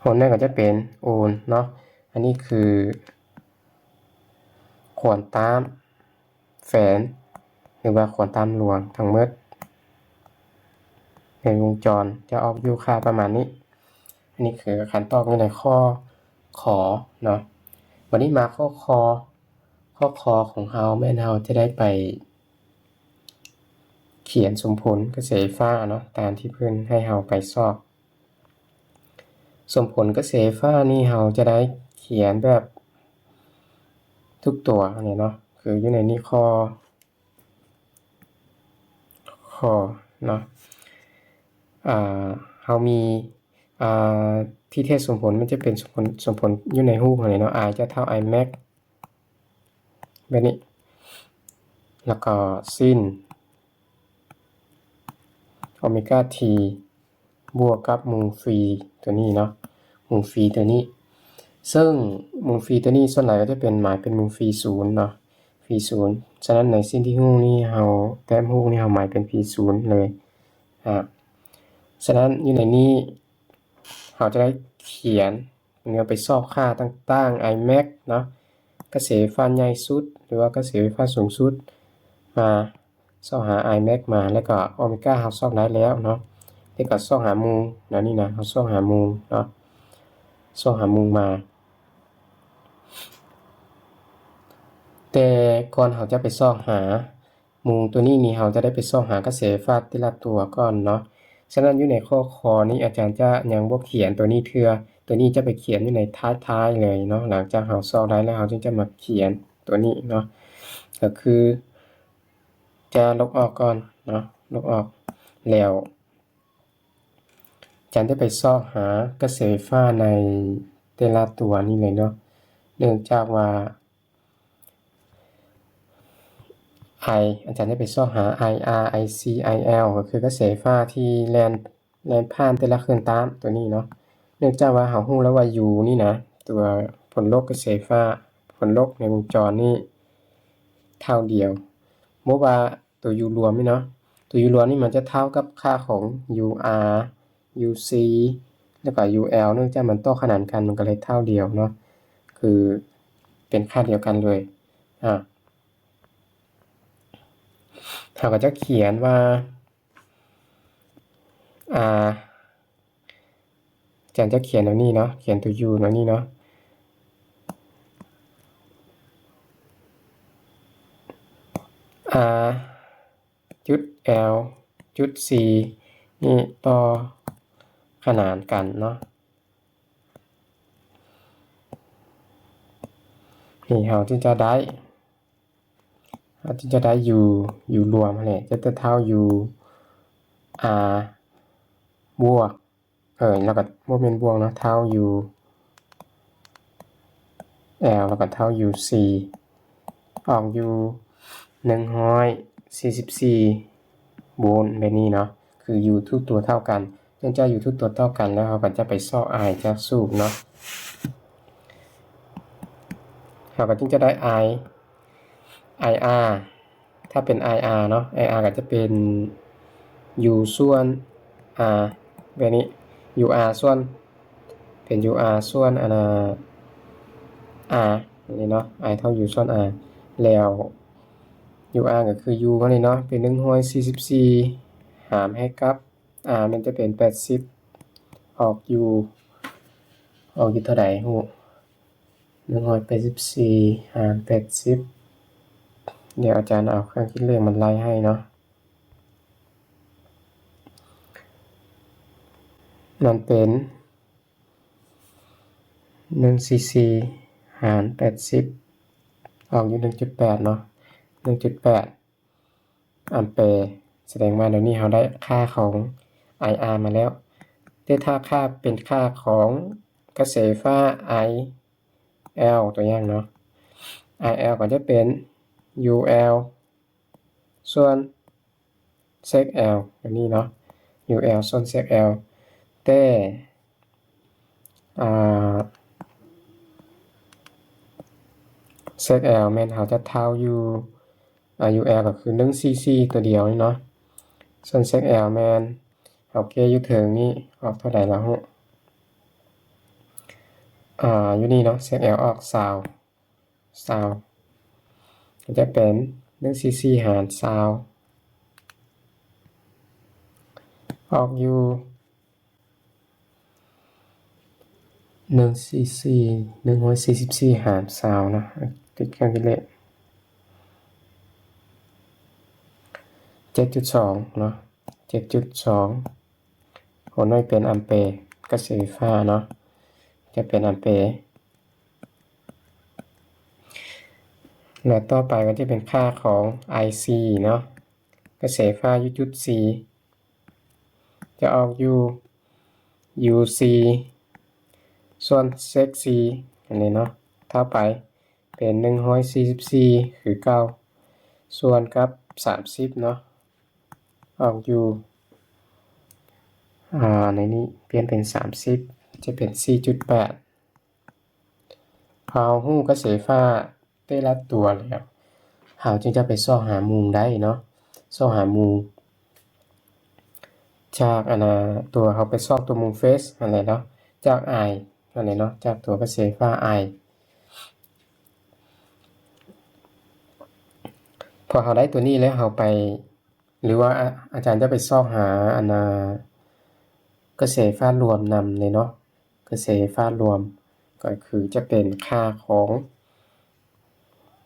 หนแรกก็จะเป็นโอนเนาะ อันนี้คือ ควอนตัมแฝง หรือว่าควอนตัมลวงทั้งหมด ในวงจรจะออกอยู่ค่าประมาณนี้ อันนี้คือคันตอบอยู่ในข้อ ข เนาะ บัดนี้มาข้อ ค ข้อ ค ของเฮาแม่นเฮาจะได้ไปเขียนสมผลกระแสไฟฟ้าเนาะ ตามที่เพิ่นให้เฮาไปซอก สมผลกระแสไฟฟ้านี่เฮาจะได้เขียนแบบทุกตัวนี่เนาะ คืออยู่ในนี้ ค ค เนาะ อ่า เฮามี อ่า ที่แท้สมผลมันจะเป็นสมผล สมผลอยู่ในรูปหั่นแหละเนาะ I จะเท่า I max แบบนี้ แล้วก็ซิน โอเมกา T บวกกับมูลฟรีตัวนี้เนาะ มูลฟรีตัวนี้ ซึ่งมูลฟรีตัวนี้ส่วนหลายก็จะเป็นหมายเป็นมูลฟรีศูนย์เนาะ ฟรีศูนย์ ฉะนั้นในสิ่งที่ฮู้นี้เฮา แต้มฮู้นี้เฮาหมายเป็นฟรีศูนย์เลย อ่า ສະນັ້ນຢູ່ໃນນີ້ເຮົາຈະໄດ້ຂຽນ ເມື່ອໄປຊອກຄ່າຕ່າງໆ Imax ເນາະ ກະແສໄຟຟ້າໃຫຍ່ສຸດ ຫຼືວ່າກະແສໄຟຟ້າສູງສຸດ ມາຊອກຫາ Imax ມາ ແລ້ວກໍໂອເມກາເຮົາຊອກໄດ້ແລ້ວເນາະ ແລ້ວກໍຊອກຫາໝູ່ ແນວນີ້ນະ ເຮົາຊອກຫາໝູ່ເນາະ ຊອກຫາໝູ່ມາ. ແຕ່ກ່ອນເຮົາຈະໄປຊອກຫາໝູ່ຕົວນີ້ນີ້ ເຮົາຈະໄດ້ໄປຊອກຫາກະແສໄຟຟ້າແຕ່ລະຕົວກ່ອນເນາະ. ສະນັ້ນຢູ່ໃນຂໍ້ຄອນີ້ອາຈານຈະຍັງບໍ່ຂຽນຕົວນີ້ເທື່ອ, ຕົວນີ້ຈະໄປຂຽນຢູ່ໃນທ້າຍໆເລີຍເນາະ. ຫຼັງຈາກເຮົາຊອກໄດ້ແລ້ວ ເຮົາຈຶ່ງຈະມາຂຽນຕົວນີ້ເນາະ, ກໍຄືຈະລົບອອກກ່ອນເນາະ, ລົບອອກແລ້ວ ອາຈານຈະໄປຊອກຫາກະແສໄຟຟ້າໃນແຕ່ລະຕົວນີ້ເລີຍເນາະ. ເນື່ອງຈາກວ່າ I ອາຈານຈະໄປຊອກຫາ IR IC IL ກໍຄືກະແສໄຟຟ້າທີ່ແລ່ນ ແລ່ນຜ່ານແຕ່ລະເຄື່ອງຕາມຕົວນີ້ເນາະ. ເນື່ອງຈາກວ່າເຮົາຮູ້ແລ້ວວ່າ U ນີ້ນະ ຕົວຜົນລົບກະແສໄຟຟ້າ ຜົນລົບໃນວົງຈອນນີ້ເທົ່າດຽວ ບໍ່ວ່າ ຕົວ U ລວມນີ້ເນາະ, ຕົວ U ລວມນີ້ມັນຈະເທົ່າກັບຄ່າຂອງ UR UC ແລ້ວກໍ UL ເນື່ອງຈາກມັນຕໍ່ຂະໜານກັນ ມັນກໍເລີຍເທົ່າດຽວເນາະ, ຄືເປັນຄ່າດຽວກັນເລີຍ. ອາ ເຮົາກໍຈະຂຽນວ່າ R ອາຈານຈະຂຽນແນວນີ້ເນາະ, ຂຽນຕົວ U ແນວນີ້ເນາະ, R ຈຸດ L ຈຸດ C ນີ້ຕໍ່ຂະໜານກັນເນາະ. ນີ້ເຮົາຈຶ່ງຈະໄດ້ ເຮົາຈຶ່ງຈະໄດ້ U U ລວມຫັ້ນແຫຼະ ຈະເທົ່າ UR ບວກ ເອີ ແລ້ວກໍບໍ່ແມ່ນບວກເນາະ ເທົ່າ UL ແລ້ວກໍເທົ່າ UC ອອກຢູ່ໜຶ່ງຮ້ອຍສີ່ສິບສີ່ໂວນແບບນີ້ເນາະ, ຄື U ທຸກຕົວເທົ່າກັນ. ເນື່ອງຈາກ U ທຸກຕົວເທົ່າກັນແລ້ວ ເຮົາກໍຈະໄປຊອກ I ຈາກສູດເນາະ, ເຮົາກໍຈຶ່ງຈະໄດ້ I IR ຖ້າເປັນ IR ເນາະ IR ກໍຈະເປັນ U ສ່ວນ R ແບບນີ້ UR ສ່ວນ ເປັນ UR ສ່ວນ ອັນນ່າ R ນີ້ເນາະ, I ເທົ່າ U ສ່ວນ R ແລ້ວ UR ກໍຄື U ເຮົານີ້ເນາະ ເປັນໜຶ່ງຮ້ອຍສີ່ສິບສີ່ ຫານໃຫ້ກັບ R ມັນຈະເປັນແປດສິບ ອອກຢູ່ ອອກຢູ່ເທົ່າໃດຮູ້? ໜຶ່ງຮ້ອຍແປດສິບສີ່ ຫານແປດສິບ ດຽວອາຈານເອົາເຄື່ອງຄິດເລກມາໄລ່ໃຫ້ເນາະ, ມັນເປັນ ໜຶ່ງສີ່ສີ່ ຫານແປດສິບ ອອກຢູ່ໜຶ່ງຈຸດແປດເນາະ, ໜຶ່ງຈຸດແປດ ອຳແປ, ສະແດງວ່າດຽວນີ້ເຮົາໄດ້ຄ່າຂອງ IR ມາແລ້ວ. ແຕ່ຖ້າຄ່າເປັນຄ່າຂອງກະແສໄຟຟ້າ IL ຕົວຢ່າງເນາະ, IL ກໍຈະເປັນ UL ສ່ວນ Z L ແບບນີ້ເນາະ, UL ສ່ວນ Z L ແຕ່ ອ່າ Z L ແມ່ນເຮົາຈະເທົ່າຢູ່ ອ່າ UL ກໍຄືໜຶ່ງສີ່ສີ່ຕົວດຽວນີ້ເນາະ, ສ່ວນ Z L ແມ່ນ ໂອເຄ ຢູ່ເທິງນີ້ອອກເທົ່າໃດລະຮູ້? ອ່າ ຢູ່ນີ້ເນາະ Z L ອອກຊາວ ຊາວ ກໍຈະເປັນໜຶ່ງສີ່ສີ່ຫານຊາວ ອອກຢູ່ໜຶ່ງສີ່ສີ່ ໜຶ່ງຮ້ອຍສີ່ສິບສີ່ຫານຊາວເນາະ, ຕິດເຄື່ອງຄິດເລກ ເຈັດຈຸດສອງເນາະ, ເຈັດຈຸດສອງ ຫົວໜ່ວຍເປັນອຳເປ, ກະແສໄຟຟ້າເນາະ ຈະເປັນອຳເປ. ແລະ ຕໍ່ໄປກໍຈະເປັນຄ່າຂອງ I C ເນາະ, ກະແສໄຟຟ້າຢູ່ຈຸດ C ຈະອອກຢູ່ U C ສ່ວນ Z C ອັນນີ້ເນາະ, ເທົ່າໄປເປັນໜຶ່ງຮ້ອຍສີ່ສິບສີ່ຄືເກົ່າ ສ່ວນກັບສາມສິບເນາະ. ອອກຢູ່ ອາ ໃນນີ້ປ່ຽນເປັນສາມສິບ ຈະເປັນສີ່ຈຸດແປດ. ເຮົາຮູ້ກະແສໄຟຟ້າແຕ່ລະຕົວແລ້ວ ເຮົາຈຶ່ງຈະໄປຊອກຫາໝູ່ໄດ້ເນາະ, ຊອກຫາໝູ່ ຈາກອັນນ່າ ຕົວເຮົາໄປຊອກຕົວມຸມເຟສຫັ້ນແຫຼະເນາະ ຈາກ I ຫັ້ນແຫຼະເນາະ ຈາກຕົວກະແສໄຟຟ້າ I ພໍເຮົາໄດ້ຕົວນີ້ແລ້ວ ເຮົາໄປ ຫຼືວ່າອາ ອາຈານຈະໄປຊອກຫາອັນນ່າ ກະແສໄຟຟ້າລວມນຳເລີຍເນາະ ກະແສໄຟຟ້າລວມ ກໍຄືຈະເປັນຄ່າຂອງ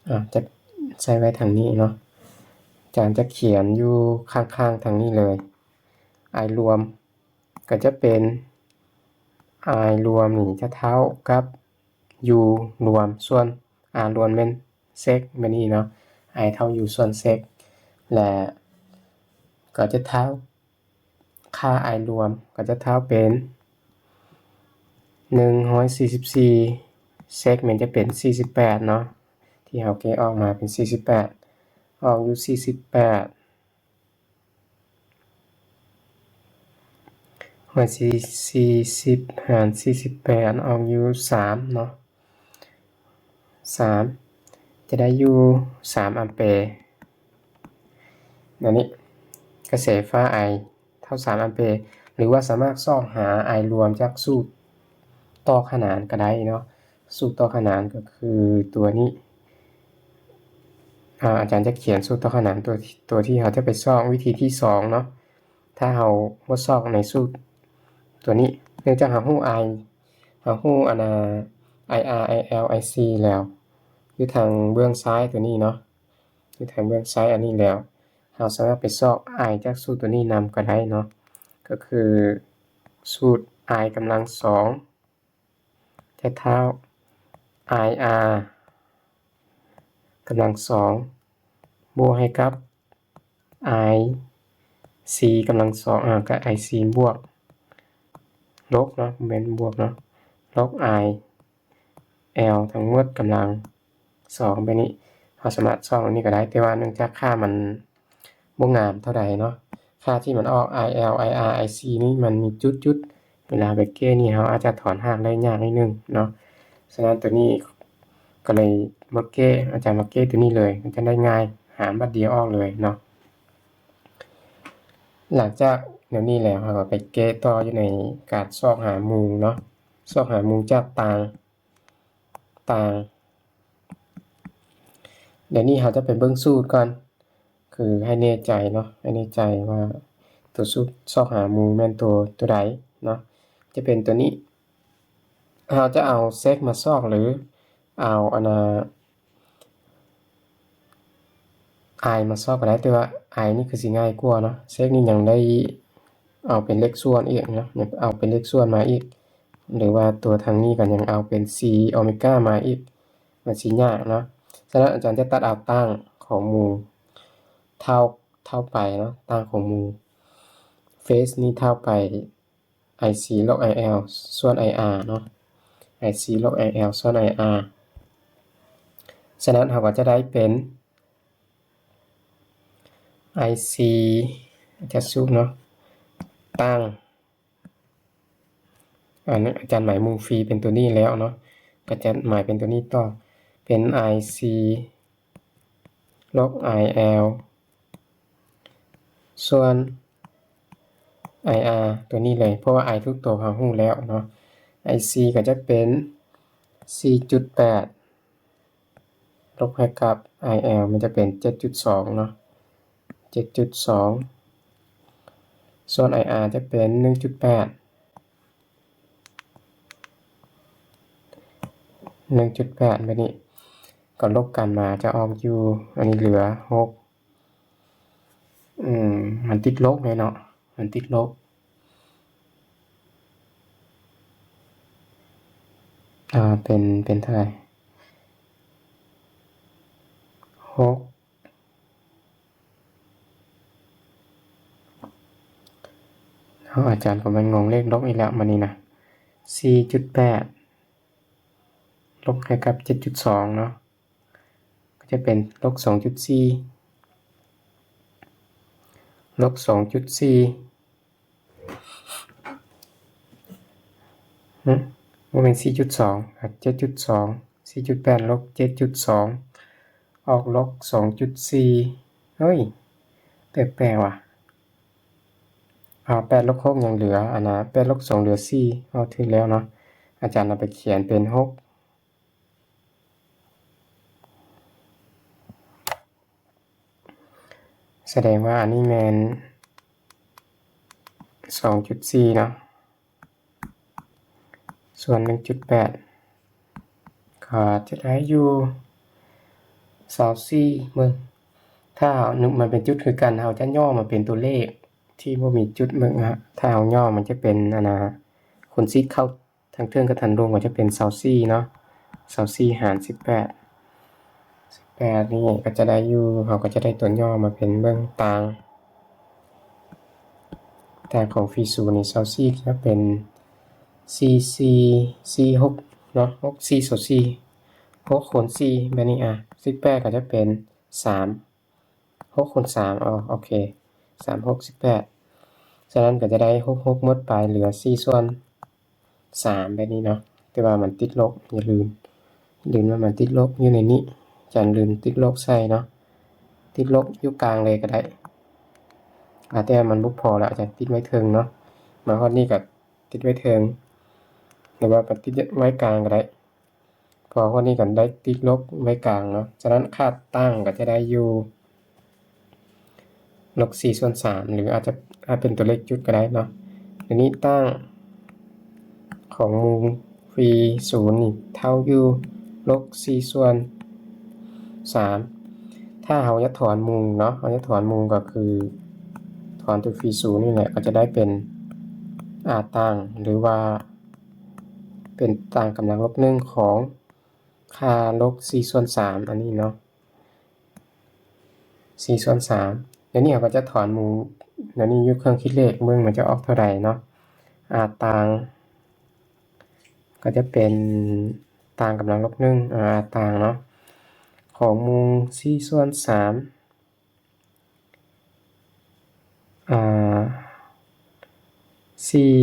ອາ ຈະໃສ່ໄວ້ທາງນີ້ເນາະ ອາຈານຈະຂຽນຢູ່ຂ້າງໆທາງນີ້ເລີຍ I ລວມ ກໍຈະເປັນ I ລວມນີ້ຈະເທົ່າກັບ U ລວມ ສ່ວນ R ລວມແມ່ນ sec ແບບນີ້ເນາະ I ເທົ່າ U ສ່ວນ sec ແລະ ກໍຈະເທົ່າ ຄ່າ I ລວມກໍຈະເທົ່າເປັນ ໜຶ່ງຮ້ອຍສີ່ສິບສີ່ sec ແມ່ນຈະເປັນ ສີ່ສິບແປດເນາະ ທີ່ເຮົາເກະອອກມາເປັນ ສີ່ສິບແປດ ອອກຢູ່ ສີ່ສິບແປດ ຮ້ອຍສີ່ສິບຫານ ສີ່ສິບແປດ ອອກຢູ່ ສາມເນາະ ສາມ ຈະໄດ້ຢູ່ ສາມອຳເປ ອັນນີ້ ກະແສໄຟຟ້າ I ເທົ່າ ສາມອຳເປ ຫຼືວ່າສາມາດຊອກຫາ I ລວມຈາກສູດຕໍ່ຂະໜານກໍໄດ້ເນາະ ສູດຕໍ່ຂະໜານກໍຄືຕົວນີ້ ອາ ອາຈານຈະຂຽນສູດຕໍ່ຂະໜານ ຕົວ ຕົວທີ່ເຮົາຈະໄປຊອກ ວິທີທີສອງເນາະ ຖ້າເຮົາບໍ່ຊອກໃນສູດຕົວນີ້ ເນື່ອງຈາກເຮົາຮູ້ I ເຮົາຮູ້ອັນນ່າ IR IL IC ແລ້ວ ຢູ່ທາງເບື້ອງຊ້າຍຕົວນີ້ເນາະ ຢູ່ທາງເບື້ອງຊ້າຍອັນນີ້ແລ້ວ ເຮົາສາມາດໄປຊອກ I ຈາກສູດຕົວນີ້ນຳກໍໄດ້ເນາະ ກໍຄືສູດ I ກຳລັງສອງ ຈະເທົ່າ IR ກຳລັງສອງ ບວກໃຫ້ກັບ IC ກຳລັງສອງ ອາ ກໍ IC ບວກ ລົບເນາະ ແມ່ນບວກເນາະ ລົບ IL ທັງໝົດກຳລັງສອງ ແບບນີ້ ເຮົາສາມາດຊອກອັນນີ້ກໍໄດ້ ແຕ່ວ່າເນື່ອງຈາກຄ່າມັນ ບໍ່ງາມເທົ່າໃດເນາະ ຄ່າທີ່ມັນອອກ IL IR IC ນີ້ມັນມີຈຸດໆ ເວລາໄປເກະນີ້ເຮົາອາດຈະຖອນຮາກໄດ້ຍາກໜ້ອຍໜຶ່ງເນາະ ສະນັ້ນຕົວນີ້ກໍເລີຍບໍ່ເກະ ອາຈານມາເກະຕົວນີ້ເລີຍ ມັນຈະໄດ້ງ່າຍ ຫາບັດດຽວອອກເລີຍເນາະ ຫຼັງຈາກແນວນີ້ແລ້ວ ເຮົາກໍໄປເກະຕໍ່ຢູ່ໃນການຊອກຫາມຸມເນາະ ຊອກຫາມຸມຈາກຕ່າງ ຕ່າງ ດຽວນີ້ເຮົາຈະໄປເບິ່ງສູດກ່ອນ ຄືໃຫ້ແນ່ໃຈເນາະ ໃຫ້ແນ່ໃຈວ່າຕົວສູດຊອກຫາມຸມແມ່ນຕົວ ຕົວໃດເນາະ ຈະເປັນຕົວນີ້ ເຮົາຈະເອົາ sec ມາຊອກ ຫຼືເອົາອັນນ່າ I ມາຊອກກໍໄດ້ ແຕ່ວ່າ I ນີ້ຄືຊິງ່າຍກວ່າເນາະ sec ນີ້ຍັງໄດ້ເອົາເປັນເລກສ່ວນອີກເນາະ ຍັງເອົາເປັນເລກສ່ວນມາອີກ ຫຼືວ່າຕົວທາງນີ້ກໍຍັງເອົາເປັນ C ໂອເມກາ ມາອີກ ມັນຊິຍາກເນາະ ສະນັ້ນອາຈານຈະຕັດເອົາຕ່າງຂອງໝູ່ ເທົ່າ ເທົ່າໄປເນາະ ຕ່າງຂອງໝູ່ phase ນີ້ເທົ່າໄປ IC ລົບ IL ສ່ວນ IR ເນາະ IC ລົບ IL ສ່ວນ IR ສະນັ້ນເຮົາກໍຈະໄດ້ເປັນ IC ຈະສູບເນາະ ຕ່າງ ອັນນີ້ອາຈານໝາຍໝູ່ຟຣີເປັນຕົວນີ້ແລ້ວເນາະ ກໍຈະໝາຍເປັນຕົວນີ້ຕໍ່ ເປັນ IC ລົບ IL ສ່ວນ IR ຕົວນີ້ເລີຍ ເພາະວ່າ I ທຸກໂຕເຮົາຮູ້ແລ້ວເນາະ IC ກໍຈະເປັນ ສີ່ຈຸດແປດ ລົບໃຫ້ກັບ IL ມັນຈະເປັນ ເຈັດຈຸດສອງ ເນາະ ເຈັດຈຸດສອງ ສ່ວນ IR ຈະເປັນ ໜຶ່ງຈຸດແປດ ໜຶ່ງຈຸດແປດ ແບບນີ້ ກໍລົບກັນມາຈະອອກຢູ່ ອັນນີ້ເຫຼືອ ຫົກ ອືມ ມັນຕິດລົບເລີຍເນາະ ມັນຕິດລົບ ອ່າ ເປັນ ເປັນເທົ່າໃດ? ຫົກ ເອົາ ອາຈານກໍແມ່ນງົງເລກລົບອີກແລ້ວ ບາດນີ້ນະ ສີ່ຈຸດແປດ ລົບໃຫ້ກັບ ເຈັດຈຸດສອງ ເນາະ ກໍຈະເປັນ ລົບສອງຈຸດສີ່ ລົບສອງຈຸດສີ່ ຫຶ ບໍ່ແມ່ນ ສີ່ຈຸດສອງ ເຈັດຈຸດສອງ ສີ່ຈຸດແປດ ລົບ ເຈັດຈຸດສອງ ອອກ ລົບສອງຈຸດສີ່ ເຮີ້ຍ ແປກໆ ຫວາ ເ ອາ ແປດລົບຫົກຍັງເຫຼືອ ອັນນ່າ ແປດລົບສອງເຫຼືອສີ່ ເຮົາຖືກແລ້ວເນາະ. ອາຈານເອົາໄປຂຽນເປັນຫົກ ສະແດງວ່າອັນນີ້ແມ່ນສອງຈຸດສີ່ເນາະ ສ່ວນໜຶ່ງຈຸດແປດ ກໍຈະໄດ້ຢູ່ຊາວສີ່. ເບິ່ງ ຖ້າເຮົາ ມັນເປັນຈຸດຄືກັນ ເຮົາຈະຫຍໍ້ມາເປັນຕົວເລກທີ່ບໍ່ມີຈຸດ. ເບິ່ງ ອາ ຖ້າເຮົາຫຍໍ້ ມັນຈະເປັນ ອັນນ່າ ຄູນຊິດເຂົ້າ ທັງເທິງກັບທັງລຸ່ມກໍຈະເປັນຊາວສີ່ເນາະ ຊາວສີ່ຫານສິບແປດ ສິບແປດນີ້ກໍຈະໄດ້ຢູ່ ເຮົາກໍຈະໄດ້ຕົວຫຍໍ້ມາເປັນ ເບິ່ງ ຕ່າງ ຕ່າງຂອງຟຣີສູນນີ້ ຊາວສີ່ກໍຈະເປັນສີ່ສີ່ສີ່ຫົກເນາະ ຫົກສີ່ຊາວສີ່ ຫົກຄູນສີ່ ແບບນີ້ ອາ ສິບແປດກໍຈະເປັນສາມ ຫົກຄູນສາມ ອໍ ໂອເຄ ສາມຫົກສິບແປດ ສະນັ້ນກໍຈະໄດ້ຫົກຫົກໝົດໄປ ເຫຼືອສີ່ສ່ວນສາມ ແບບນີ້ເນາະ. ແຕ່ວ່າມັນຕິດລົບ ຢ່າລືມ ລືມວ່າມັນຕິດລົບຢູ່ໃນນີ້ ອາຈານລືມຕິດລົບໃສ່ເນາະ ຕິດລົບຢູ່ກາງເລີຍກໍໄດ້ ອາ ແຕ່ວ່າມັນບໍ່ພໍແລ້ວ ອາຈານຕິດໄວ້ເທິງເນາະ ມາຮອດນີ້ກໍຕິດໄວ້ເທິງ ຫຼືວ່າໄປຕິດໄວ້ກາງກໍໄດ້. ເພາະວ່າພວກນີ້ກໍໄດ້ຕິດລົບໄວ້ກາງເນາະ ສະນັ້ນຄ່າຕັ້ງກໍຈະໄດ້ຢູ່ລົບສີ່ສ່ວນສາມ ຫຼືອາດຈະ ອາດເປັນຕົວເລກຈຸດກໍໄດ້ເນາະ. ທີນີ້ຕັ້ງຂອງມູນຟຣີສູນນີ້ເທົ່າຢູ່ລົບສີ່ສ່ວນສາມ ຖ້າເຮົາຢາກຖອນມູນເນາະ ເຮົາຢາກຖອນມູນກໍຄືຖອນຕົວຟຣີສູນນີ້ແຫຼະ ກໍຈະໄດ້ເປັນ ອາ ຕັ້ງ ຫຼືວ່າ ເປັນຕັ້ງກຳລັງລົບໜຶ່ງຂອງຄ່າລົບສີ່ສ່ວນສາມ ອັນນີ້ເນາະ ສີ່ສ່ວນສາມ. ດຽວນີ້ເຮົາກໍຈະຖອນໝູ່ ດຽວນີ້ຢູ່ເຄື່ອງຄິດເລກ ເບິ່ງມັນຈະອອກເທົ່າໃດເນາະ. ອາ ຕັ້ງ ກໍຈະເປັນຕັ້ງກຳລັງລົບໜຶ່ງ ອາ ຕັ້ງເນາະ ຂອງໝູ່ສີ່ສ່ວນສາມ ອາ ສີ່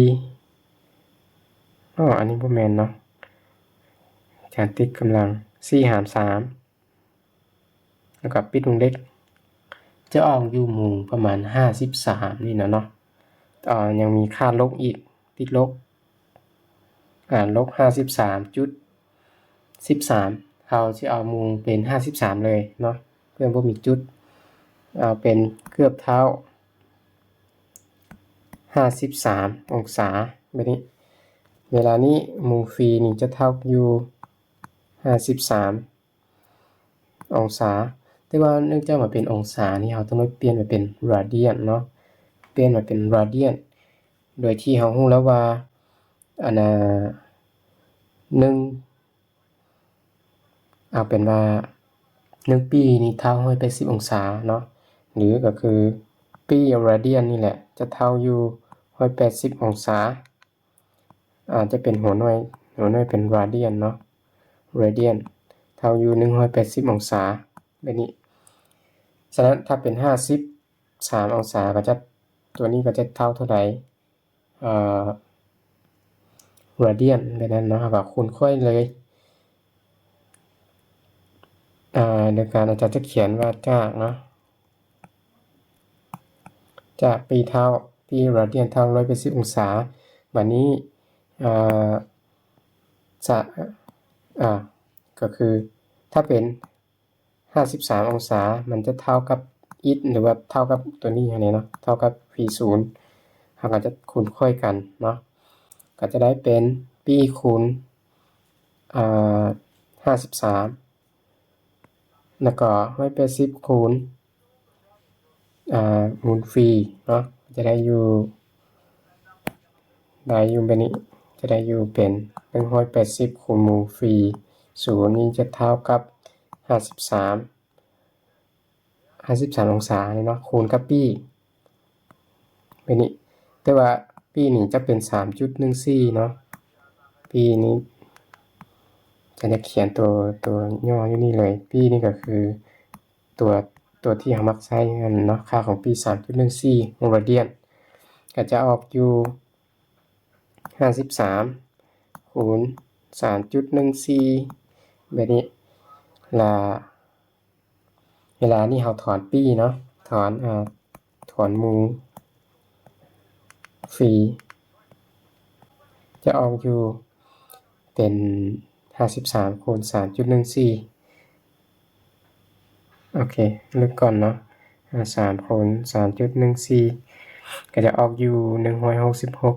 ອໍ ອັນນີ້ບໍ່ແມ່ນເນາະ ຈະຕິດກຳລັງສີ່ຫານສາມ ແລ້ວກໍປິດວົງເລັບ ຈະອອກຢູ່ໝູ່ປະມານຫ້າສິບສາມນີ້ນະເນາະ. ອາ ຍັງມີຄ່າລົບອີກ ຕິດລົບ ອາ ລົບຫ້າສິບສາມຈຸດສິບສາມ ເຮົາຊິເອົາໝູ່ເປັນຫ້າສິບສາມເລີຍເນາະ ເພື່ອບໍ່ມີຈຸດ ເອົາເປັນເກືອບເທົ່າຫ້າສິບສາມອົງສາ ແບບນີ້. ເວລານີ້ໝູ່ຟຣີນີ້ຈະເທົ່າຢູ່ຫ້າສິບສາມ ອົງສາ ແຕ່ວ່າເນື່ອງຈາກວ່າເປັນອົງສານີ້ ເຮົາຕ້ອງໄດ້ປ່ຽນມາເປັນ radian ເນາະ ປ່ຽນມາເປັນ radian ໂດຍທີ່ເຮົາຮູ້ແລ້ວວ່າ ອັນນ່າ ໜຶ່ງ ເອົາເປັນວ່າ ໜຶ່ງປີນີ້ເທົ່າຮ້ອຍແປດສິບອົງສາເນາະ ຫຼືກໍຄືປີ radian ນີ້ແຫຼະ ຈະເທົ່າຢູ່ຮ້ອຍແປດສິບອົງສາ. ອາດຈະເປັນຫົວໜ່ວຍ ຫົວໜ່ວຍເປັນ radian ເນາະ radian ເທົ່າຢູ່ໜຶ່ງຮ້ອຍແປດສິບອົງສາ ແບບນີ້. ສະນັ້ນ ຖ້າເປັນຫ້າສິບສາມອົງສາ ກໍຈະ ຕົວນີ້ກໍຈະເທົ່າເທົ່າໃດ ເອີ radian ແບບນັ້ນເນາະ ເຮົາກໍຄູນຂ້ອຍເລີຍ. ອາ ໂດຍການ ອາຈານຈະຂຽນວ່າຈາກເນາະ ຈາກປີເທົ່າ ປີ radian ເທົ່າຮ້ອຍແປດສິບອົງສາ. ບາດນີ້ ເອີ ຈະ ອາ ກໍຄື ຖ້າເປັນຫ້າສິບສາມອົງສາ ມັນຈະເທົ່າກັບ x ຫຼືວ່າເທົ່າກັບຕົວນີ້ຫັ້ນແຫຼະເນາະ ເທົ່າກັບ V ສູນ ເຮົາກໍຈະຄູນຂ້ອຍກັນເນາະ ກໍຈະໄດ້ເປັນ x ຄູນ ອາ ຫ້າສິບສາມ ແລ້ວກໍຮ້ອຍແປດສິບຄູນ ອາ ມູນຟຣີເນາະ ຈະໄດ້ຢູ່ ໄດ້ຢູ່ແບບນີ້ ຈະໄດ້ຢູ່ເປັນໜຶ່ງຮ້ອຍແປດສິບຄູນມູນຟຣີສູນນີ້ຈະເທົ່າກັບຫ້າສິບສາມ ຫ້າສິບສາມອົງສານີ້ເນາະ ຄູນກັບປີ ແບບນີ້. ແຕ່ວ່າປີນີ້ຈະເປັນສາມຈຸດໜຶ່ງສີ່ເນາະ ປີນີ້ ຈະໄດ້ຂຽນຕົວ ຕົວຫຍໍ້ຢູ່ນີ້ເລີຍ ປີນີ້ກໍຄືຕົວ ຕົວທີ່ເຮົາມັກໃຊ້ຫັ້ນເນາະ ຄ່າຂອງປີ ສາມຈຸດໜຶ່ງສີ່ radian ກໍຈະອອກຢູ່ຫ້າສິບສາມຄູນສາມຈຸດໜຶ່ງສີ່ ແບບນີ້ ລະ ເວລານີ້ເຮົາຖອນປີເນາະ ຖອນ ອາ ຖອນໝູ່ ຟຣີ ຈະອອກຢູ່ເປັນຫ້າສິບສາມຄູນສາມຈຸດໜຶ່ງສີ່ ໂອເຄ ລຶກກ່ອນເນາະ ຫ້າສິບສາມຄູນສາມຈຸດໜຶ່ງສີ່ ກໍຈະອອກຢູ່ໜຶ່ງຮ້ອຍຫົກສິບຫົກ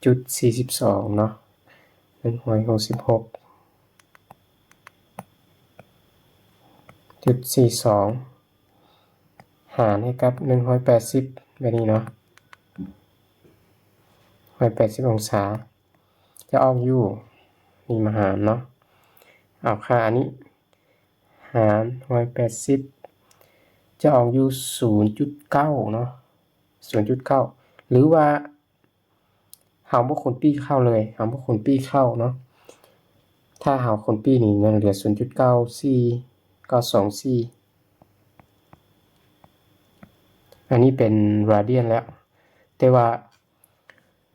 ຈຸດສີ່ສິບສອງເນາະ ໜຶ່ງຮ້ອຍຫົກສິບຫົກຈຸດສີ່ສອງ ຫານໃຫ້ກັບໜຶ່ງຮ້ອຍແປດສິບ ແບບນີ້ເນາະ ຮ້ອຍແປດສິບອົງສາ ຈະອອກຢູ່ ນີ້ມາຫານເນາະ ເອົາຄ່າອັນນີ້ຫານຮ້ອຍແປດສິບ ຈະອອກຢູ່ສູນຈຸດເກົ້າເນາະ ສູນຈຸດເກົ້າ ຫຼືວ່າ ເຮົາບໍ່ຄວນປີ້ເຂົ້າເລີຍ ເຮົາບໍ່ຄວນປີ້ເຂົ້າເນາະ ຖ້າເຮົາຄວນປີ້ນີ້ຍັງເຫຼືອສູນຈຸດເກົ້າສີ່ ເກົ້າສອງສີ່ ອັນນີ້ເປັນ radian ແລ້ວ ແຕ່ວ່າ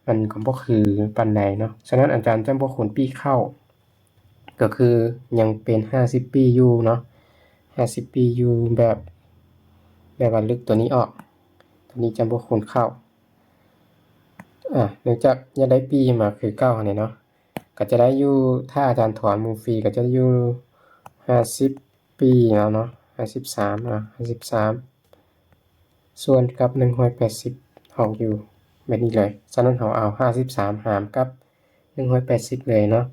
ມັນກໍບໍ່ຄືປານໃດເນາະ ສະນັ້ນອາຈານຈະບໍ່ຄວນປີ້ເຂົ້າ ກໍຄືຍັງເປັນຫ້າສິບປີ້ຢູ່ເນາະ ຫ້າສິບປີ້ຢູ່ແບບ ແບບວ່າລຶກຕົວນີ້ອອກ ຕົວນີ້ຈະບໍ່ຄວນເຂົ້າ ອາ ເນື່ອງຈາກຢາກໄດ້ປີ້ມາຄືເກົ່າຫັ້ນແຫຼະເນາະ ກໍຈະໄດ້ຢູ່ ຖ້າອາຈານຖອນໝູ່ຟຣີກໍຈະຢູ່ຫ້າສິບປີ້ແລ້ວເນາະ ຫ້າສິບສາມ ອາ ຫ້າສິບສາມ ສ່ວນກັບໜຶ່ງຮ້ອຍແປດສິບ ອອກຢູ່ແບບນີ້ເລີຍ ສະນັ້ນເຮົາເອົາຫ້າສິບສາມຫານກັບໜຶ່ງຮ້ອຍແປດສິບເລີຍເນາະ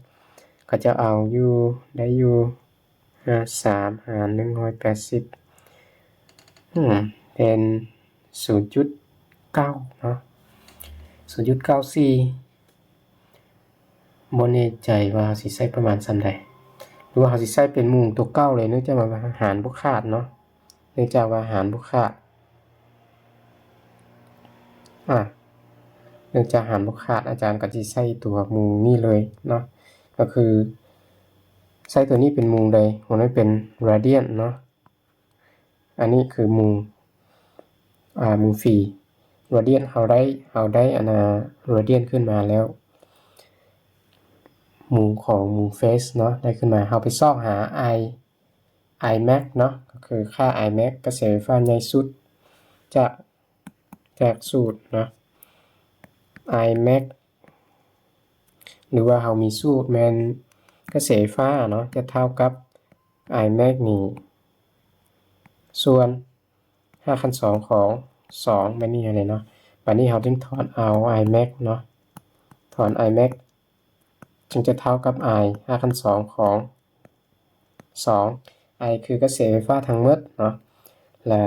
ກໍຈະເອົາຢູ່ ໄດ້ຢູ່ ຫ້າສິບສາມຫານໜຶ່ງຮ້ອຍແປດສິບ ອືມ ເປັນສູນຈຸດເກົ້າເນາະ ສູນຈຸດເກົ້າສີ່ ບໍ່ແນ່ໃຈວ່າເຮົາຊິໃຊ້ປະມານສ່ຳໃດ ຫຼືວ່າເຮົາຊິໃຊ້ເປັນໝູ່ຕົວເກົ່າເລີຍ ເນື່ອງຈາກວ່າຫານບໍ່ຂາດເນາະ ເນື່ອງຈາກວ່າຫານບໍ່ຂາດ ອາ ເນື່ອງຈາກຫານບໍ່ຂາດ ອາຈານກໍຊິໃຊ້ຕົວໝູ່ນີ້ເລີຍເນາະ ກໍຄືໃຊ້ຕົວນີ້ເປັນໝູ່ໃດ ໝູ່ນັ້ນເປັນ radian ເນາະ ອັນນີ້ຄືໝູ່ ອາ ໝູ່ຟຣີ radian ເຮົາໄດ້ ເຮົາໄດ້ອັນນ່າ radian ຂຶ້ນມາແລ້ວ ໝູ່ຂອງໝູ່ເຟສເນາະ ໄດ້ຂຶ້ນມາ ເຮົາໄປຊອກຫາ I imax ເນາະ ກໍຄືຄ່າ imax ກະແສໄຟຟ້າໃຫຍ່ສຸດຈາກ ຈາກສູດເນາະ imax ຫຼືວ່າເຮົາມີສູດແມ່ນກະແສໄຟຟ້າເນາະ ຈະເທົ່າກັບ imax ນີ້ ສ່ວນຮາກຂັ້ນສອງຂອງສອງ ແບບນີ້ຫັ້ນແຫຼະເນາະ ບາດນີ້ເຮົາຈຶ່ງຖອນເອົາ imax ເນາະ ຖອນ imax ຈຶ່ງຈະເທົ່າກັບ I ຮາກຂັ້ນສອງຂອງສອງ I ຄືກະແສໄຟຟ້າທັງໝົດເນາະ ແລະ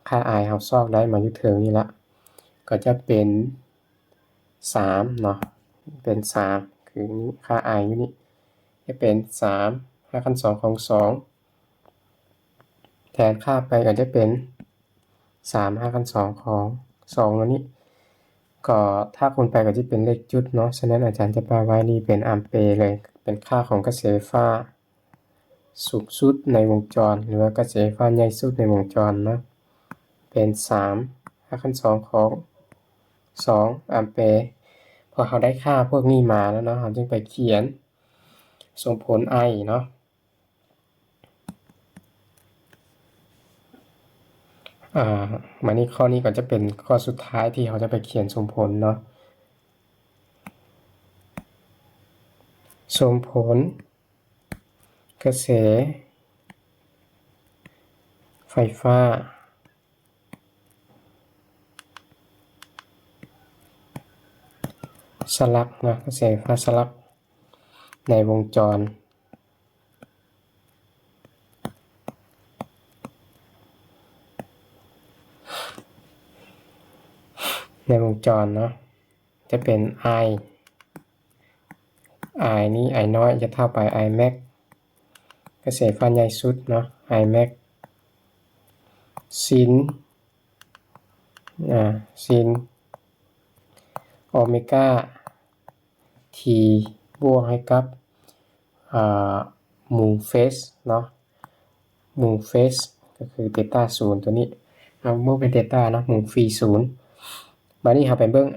ຄ່າ I ເຮົາຊອກໄດ້ມາຢູ່ເທິງນີ້ລະ ກໍຈະເປັນສາມເນາະ ເປັນສາມ ຄືນີ້ ຄ່າ I ຢູ່ນີ້ ຈະເປັນສາມ ຮາກຂັ້ນສອງຂອງສອງ ແທນຄ່າໄປກໍຈະເປັນ ສາມ ຮາກຂັ້ນສອງຂອງສອງ ຕົວນີ້ ກໍຖ້າຄູນໄປກໍຈະເປັນເລກຈຸດເນາະ ສະນັ້ນອາຈານຈະປະໄວ້ນີ້ເປັນອຳເປເລີຍ ເປັນຄ່າຂອງກະແສໄຟຟ້າສູງສຸດໃນວົງຈອນ ຫຼືວ່າກະແສໄຟຟ້າໃຫຍ່ສຸດໃນວົງຈອນເນາະ ເປັນສາມ ຮາກຂັ້ນສອງຂອງສອງ ອຳເປ. ພໍເຮົາໄດ້ຄ່າພວກນີ້ມາແລ້ວເນາະ ເຮົາຈຶ່ງໄປຂຽນສົມຜົນ I ເນາະ. ອາ ບາດນີ້ຂໍ້ນີ້ກໍຈະເປັນຂໍ້ສຸດທ້າຍທີ່ເຮົາຈະໄປຂຽນສົມຜົນເນາະ ສົມຜົນກະແສໄຟຟ້າສະຫຼັກເນາະ ກະແສໄຟຟ້າສະຫຼັກໃນວົງຈອນ ໃນວົງຈອນເນາະ ຈະເປັນ I I ນີ້ I ນ້ອຍຈະເທົ່າໄປ I max ກະແສໄຟຟ້າໃຫຍ່ສຸດເນາະ I max ຊິນ ອາ ຊິນໂອເມກາ T ບວກໃຫ້ກັບ ອາ ໝູ່ເຟສເນາະ ໝູ່ເຟສກໍຄືເທຕາສູນ ຕົວນີ້ເຮົາບວກເປັນເທຕາເນາະ ໝູ່ຟຣີສູນ. ບາດນີ້ເຮົາໄປເບິ່ງ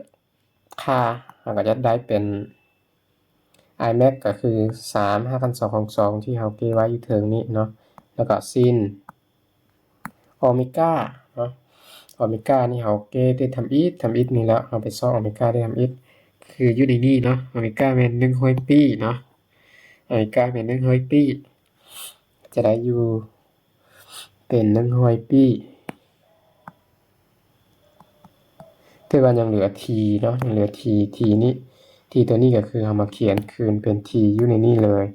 ຄ່າ ເຮົາກໍຈະໄດ້ເປັນ I max ກໍຄືສາມ ຮາກຂັ້ນສອງຂອງສອງ ທີ່ເຮົາເກໄວ້ຢູ່ເທິງນີ້ເນາະ ແລ້ວກໍຊິນ ໂອເມກາເນາະ ອເມລິການີ້ເຮົາແກ້ໄດ້ທຳອິດ ທຳອິດນີ້ແຫຼະ ເຮົາໄປຊອກອາເມລິກາໄດ້ທຳອິດ ຄືຢູ່ໃນນີ້ເນາະ ອາເມລິກາແມ່ນໜຶ່ງຮ້ອຍປີເນາະ ອາເມລິກາແມ່ນໜຶ່ງຮ້ອຍປີ ຈະໄດ້ຢູ່ເປັນໜຶ່ງຮ້ອຍປີ ແຕ່ວ່າຍັງເຫຼືອ T ເນາະ ຍັງເຫຼືອ T T ນີ້ T ຕົວນີ້ກໍຄືເຮົາມາຂຽນຄືນເປັນ T ຢູ່ໃນນີ້ເລີຍ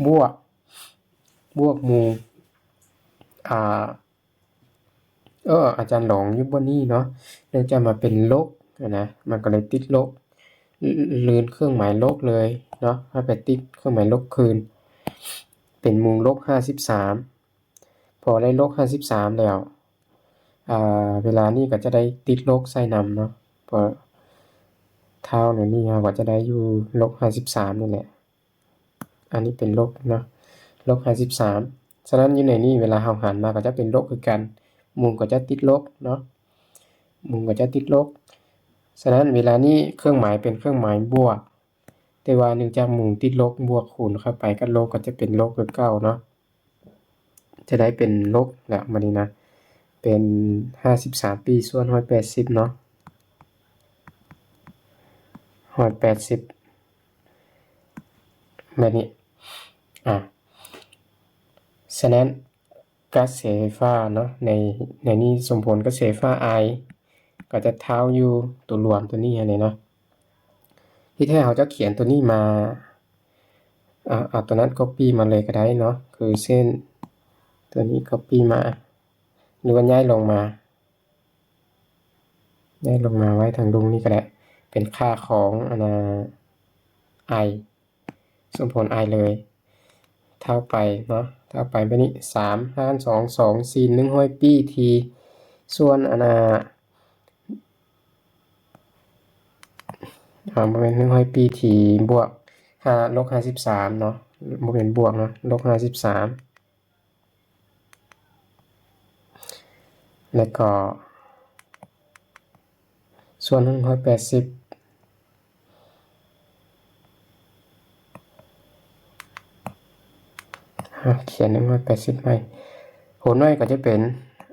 ບວກ ບວກໝູ່ ອ່າ ເອີ ອາຈານຫຼອງຢູ່ບ່ອນນີ້ເນາະ ເນື່ອງຈາກມາເປັນລົບຫັ້ນນະ ມັນກໍເລີຍຕິດລົບ ລື່ນເຄື່ອງໝາຍລົບເລີຍເນາະ ເຮົາໄປຕິດເຄື່ອງໝາຍລົບຄືນ ເປັນໝູ່ລົບຫ້າສິບສາມ ພໍໄດ້ລົບຫ້າສິບສາມແລ້ວ ອ່າ ເວລານີ້ກໍຈະໄດ້ຕິດລົບໃສ່ນຳເນາະ ເພາະເທົ່າໃນນີ້ເຮົາກໍຈະໄດ້ຢູ່ລົບຫ້າສິບສາມນີ້ແຫຼະ ອັນນີ້ເປັນລົບເນາະ ລົບຫ້າສິບສາມ ສະນັ້ນຢູ່ໃນນີ້ເວລາເຮົາຫານມາກໍຈະເປັນລົບຄືກັນ ໝູ່ກໍຈະຕິດລົບເນາະ ໝູ່ກໍຈະຕິດລົບ ສະນັ້ນເວລານີ້ເຄື່ອງໝາຍເປັນເຄື່ອງໝາຍບວກ ແຕ່ວ່າເນື່ອງຈາກໝູ່ຕິດລົບ ບວກຄູນເຂົ້າໄປກັບລົບກໍຈະເປັນລົບຄືເກົ່າເນາະ ຈະໄດ້ເປັນລົບແລ້ວບັດນີ້ນະ ເປັນຫ້າສິບສາມປີສ່ວນຮ້ອຍແປດສິບເນາະ ຮ້ອຍແປດສິບ ແບບນີ້ ອາ ສະນັ້ນ ກະແສໄຟຟ້າເນາະ ໃນ ໃນນີ້ສົມຜົນກະແສໄຟຟ້າ I ກໍຈະເທົ່າຢູ່ຕົວລວມຕົວນີ້ຫັ້ນແຫຼະເນາະ ທີ່ແທ້ເຮົາຈະຂຽນຕົວນີ້ມາ ເອົາ ເອົາຕົວນັ້ນກັອບປີ້ມາເລີຍກໍໄດ້ເນາະ ຄືເຊັ່ນ ຕົວນີ້ກັອບປີ້ມາ ຫຼືວ່າຍ້າຍລົງມາ ຍ້າຍລົງມາໄວ້ທາງລຸ່ມນີ້ກໍໄດ້ ເປັນຄ່າຂອງ ອັນນາ I ສົມຜົນ I ເລີຍ ເທົ່າໄປເນາະ ເທົ່າໄປແບບນີ້ ສາມຫານສອງ ສອງສີ່ ໜຶ່ງຮ້ອຍປີ T ສ່ວນ ອັນນາ ອ່າ ບໍ່ແມ່ນ ໜຶ່ງຮ້ອຍປີ T ບວກ ຫ້າ ລົບຫ້າສິບສາມເນາະ ບໍ່ແມ່ນບວກເນາະ ລົບຫ້າສິບສາມ ແລ້ວກໍ ສ່ວນໜຶ່ງຮ້ອຍແປດສິບ ອາ ຂຽນໜຶ່ງຮ້ອຍແປດສິບໃໝ່ ຫົວໜ່ວຍກໍຈະເປັນ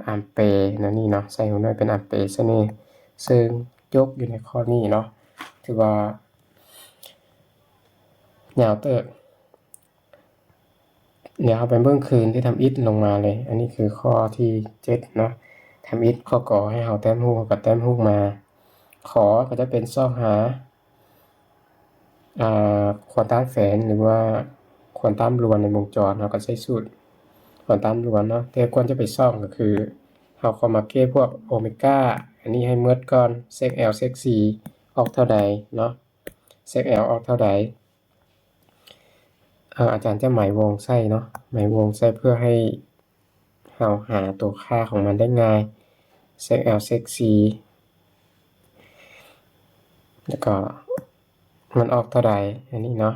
ອຳເປແນວນີ້ເນາະ ໃສ່ຫົວໜ່ວຍເປັນອຳເປໃສ່ນີ້ ເຊິ່ງຈົບຢູ່ໃນຂໍ້ນີ້ເນາະ ຖືວ່າຍາວເຕີບ. ດຽວເຮົາໄປເບິ່ງຄືນທີ່ທຳອິດລົງມາເລີຍ ອັນນີ້ຄືຂໍ້ທີເຈັດເນາະ ທຳອິດຂໍ້ ກ ໃຫ້ເຮົາແຕ້ມຮູບ ເຮົາກໍແຕ້ມຮູບມາ ຂ ກໍຈະເປັນຊອກຫາ ອ່າ ຄວາມຕ້ານແຝງ ຫຼືວ່າຄວາມຕ້ານລວມໃນວົງຈອນ ເຮົາກໍໃຊ້ສູດຄວາມຕ້ານລວມເນາະ ແຕ່ກ່ອນຈະໄປຊອກກໍຄື ເຮົາກໍມາແກ້ພວກໂອເມກາ ອັນນີ້ໃຫ້ໝົດກ່ອນ ເຊັກ L ເຊັກ C ອອກເທົ່າໃດເນາະ ເຊັກ L ອອກເທົ່າໃດ ອາ ອາຈານຈະໝາຍວົງໃສ່ເນາະ ໝາຍວົງໃສ່ເພື່ອໃຫ້ເຮົາຫາຕົວຄ່າຂອງມັນໄດ້ງ່າຍ ເຊັກ L ເຊັກ C ແລ້ວກໍມັນອອກເທົ່າໃດ ອັນນີ້ເນາະ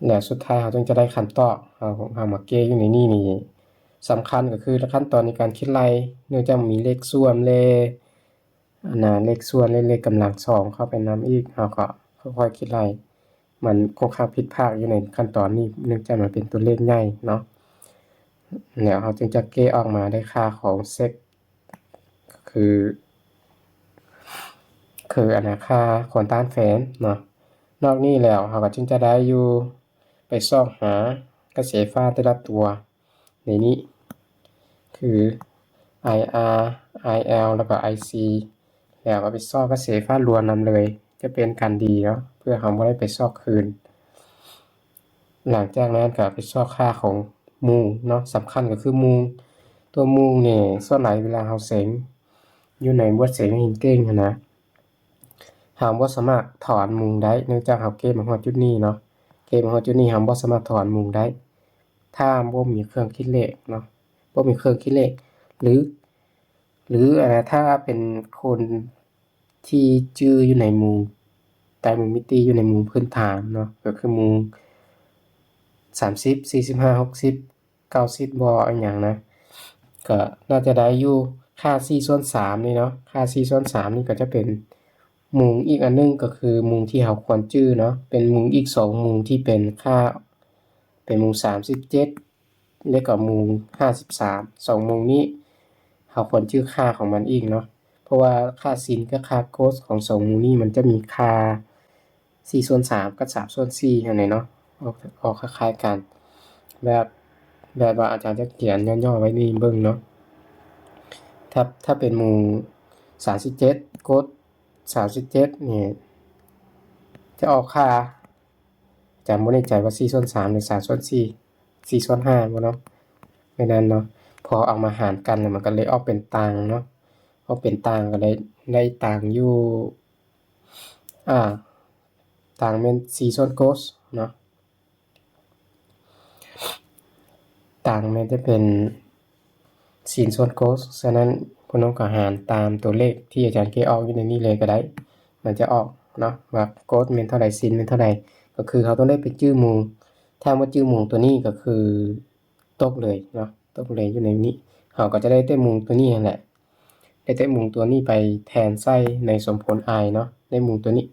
ແລ້ວສຸດທ້າຍເຮົາຈຶ່ງຈະໄດ້ຄຳຕອບ ເຮົາ ເຮົາມາແກ້ຢູ່ໃນນີ້ນີ້ ສຳຄັນກໍຄືຂັ້ນຕອນໃນການຄິດໄລ່ ເນື່ອງຈາກມີເລກສ່ວນ ແລະ ອັນນາ ເລກສ່ວນ ແລະ ເລກກຳລັງສອງເຂົ້າໄປນຳອີກ ເຮົາກໍຄ່ອຍໆຄິດໄລ່ ມັນຄ່ອນຂ້າງຜິດພາກຢູ່ໃນຂັ້ນຕອນນີ້ ເນື່ອງຈາກມັນເປັນຕົວເລກໃຫຍ່ເນາະ ແລ້ວເຮົາຈຶ່ງຈະແກ້ອອກມາໄດ້ຄ່າຂອງເຊັກ ກໍຄື ຄືອັນນາ ຄ່າຄວາມຕ້ານແຝງເນາະ ນອກນີ້ແລ້ວເຮົາກໍຈຶ່ງຈະໄດ້ຢູ່ ໄປຊອກຫາກະແສໄຟຟ້າແຕ່ລະຕົວ ໃນນີ້ຄື IR IL ແລ້ວກໍ IC ແລ້ວກໍໄປຊອກກະແສໄຟຟ້າລວມນຳເລີຍ ຈະເປັນການດີເນາະ ເພື່ອເຮົາບໍ່ໄດ້ໄປຊອກຄືນ ຫຼັງຈາກນັ້ນກໍໄປຊອກຄ່າຂອງໂມງເນາະ ສຳຄັນກໍຄືໂມງ ຕົວໂມງນີ້ສ່ວນຫຼາຍເວລາເຮົາເສັງ ຢູ່ໃນບວດເສັງຫີນເກັ່ງຫັ້ນນະ ເຮົາບໍ່ສາມາດຖອນໂມງໄດ້ ເນື່ອງຈາກເຮົາເກັບມາຮອດຈຸດນີ້ເນາະ ເກັບມາຮອດຈຸດນີ້ເຮົາບໍ່ສາມາດຖອນໂມງໄດ້ ຖ້າບໍ່ມີເຄື່ອງຄິດເລກເນາະ ບໍ່ມີເຄື່ອງຄິດເລກ ຫຼື ຫຼື ອາ ຖ້າເປັນຄົນທີ່ຈື່ຢູ່ໃນໂມງ ໄຕໂມງມິຕິຢູ່ໃນໂມງພື້ນຖານເນາະ ກໍຄືໂມງສາມສິບ ສີ່ສິບຫ້າ ຫົກສິບ ເກົ້າສິບບໍ່ ອີຫຍັງນະ ກໍໜ້າຈະໄດ້ຢູ່ ຄ່າສີ່ສ່ວນສາມນີ້ເນາະ ຄ່າສີ່ສ່ວນສາມນີ້ກໍຈະເປັນໂມງອີກອັນໜຶ່ງ ກໍຄືໂມງທີ່ເຮົາຄວນຈື່ເນາະ ເປັນໂມງອີກສອງໂມງທີ່ເປັນຄ່າ ເປັນໂມງສາມສິບເຈັດ ແລະກໍໂມງຫ້າສິບສາມ ສອງໂມງນີ້ ເຮົາຄວນຈື່ຄ່າຂອງມັນອີກເນາະ ເພາະວ່າຄ່າ sin ກັບຄ່າ cos ຂອງສອງໝູ່ນີ້ ມັນຈະມີຄ່າສີ່ສ່ວນສາມກັບສາມສ່ວນສີ່ຫັ້ນແຫຼະເນາະ ອອກ ອອກຄ້າຍໆກັນ ແບບ ແບບວ່າອາຈານຈະຂຽນຫຍໍ້ໆໄວ້ນີ້ເບິ່ງເນາະ ຖ້າ ຖ້າເປັນໝູ່ສາມສິບເຈັດ cos ສາມສິບເຈັດນີ້ ຈະອອກຄ່າ ອາຈານບໍ່ແນ່ໃຈວ່າສີ່ສ່ວນສາມ ຫຼື ສາມສ່ວນສີ່ ສີ່ສ່ວນຫ້າບໍ່ເນາະ ແບບນັ້ນເນາະ ພໍເອົາມາຫານກັນແລ້ວ ມັນກໍເລີຍອອກເປັນຕ່າງເນາະ ອອກເປັນຕ່າງ ກໍໄດ້ ໄດ້ຕ່າງຢູ່ ອ່າ ຕ່າງແມ່ນສີ່ສ່ວນ cos ເນາະ ຕ່າງແມ່ນຈະເປັນ sin ສ່ວນ cos ສະນັ້ນ ພວກນ້ອງກໍຫານຕາມຕົວເລກທີ່ອາຈານເກະອອກຢູ່ໃນນີ້ເລີຍກໍໄດ້ ມັນຈະອອກເນາະວ່າ cos ແມ່ນເທົ່າໃດ sin ແມ່ນເທົ່າໃດ ກໍຄືເຮົາຕ້ອງໄດ້ໄປຈື່ໝູ່ ຖ້າບໍ່ຈື່ໝູ່ຕົວນີ້ກໍຄືຕົກເລີຍເນາະ ຕົກເລີຍຢູ່ໃນນີ້ ເຮົາກໍຈະໄດ້ແຕ່ໝູ່ຕົວນີ້ຫັ້ນແຫຼະ ໄດ້ແຕ່ໝູ່ຕົວນີ້ໄປແທນໃສ່ໃນສົມຜົນ i ເນາະ ໄດ້ໝູ່ຕົວນີ້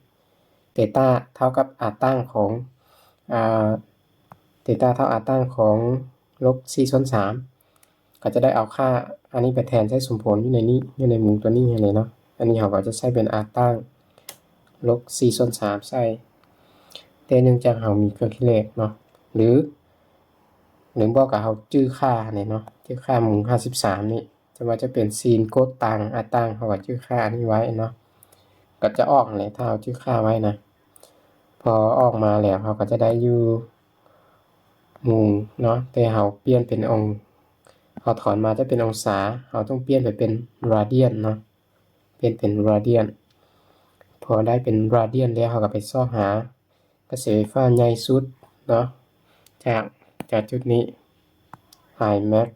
ເຕຕາເທົ່າກັບ r ຕັ້ງຂອງ ອ່າ ເຕຕາເທົ່າ r ຕັ້ງຂອງລົບສີ່ສ່ວນສາມ ກໍຈະໄດ້ເອົາຄ່າອັນນີ້ໄປແທນໃສ່ສົມຜົນຢູ່ໃນນີ້ ຢູ່ໃນໝູ່ຕົວນີ້ຫັ້ນແຫຼະເນາະ ອັນນີ້ເຮົາກໍຈະໃຊ້ເປັນ r ຕັ້ງລົບສີ່ສ່ວນສາມໃສ່ ແຕ່ເນື່ອງຈາກເຮົາມີເຄື່ອງຄິດເລກເນາະ ຫຼື ຫຼືບໍ່ກໍເຮົາຈື່ຄ່າຫັ້ນແຫຼະເນາະ ຈື່ຄ່າໝູ່ຫ້າສິບສາມນີ້ ຈະວ່າຈະເປັນ sin cos ຕັ້ງ r ຕັ້ງ ເຮົາກໍຈື່ຄ່າອັນນີ້ໄວ້ເນາະ ກໍຈະອອກຫັ້ນແຫຼະ ຖ້າເຮົາຈື່ຄ່າໄວ້ນະ ພໍອອກມາແລ້ວ ເຮົາກໍຈະໄດ້ຢູ່ໝູ່ເນາະ ແຕ່ເຮົາປ່ຽນເປັນອົງ ເຮົາຖອນມາຈະເປັນອົງສາ ເຮົາຕ້ອງປ່ຽນໄປເປັນ radian ເນາະ ປ່ຽນເປັນ radian ພໍໄດ້ເປັນ radian ແລ້ວ ເຮົາກໍໄປຊອກຫາກະແສໄຟຟ້າໃຫຍ່ສຸດເນາະ ຈາກ ຈາກຈຸດນີ້ imax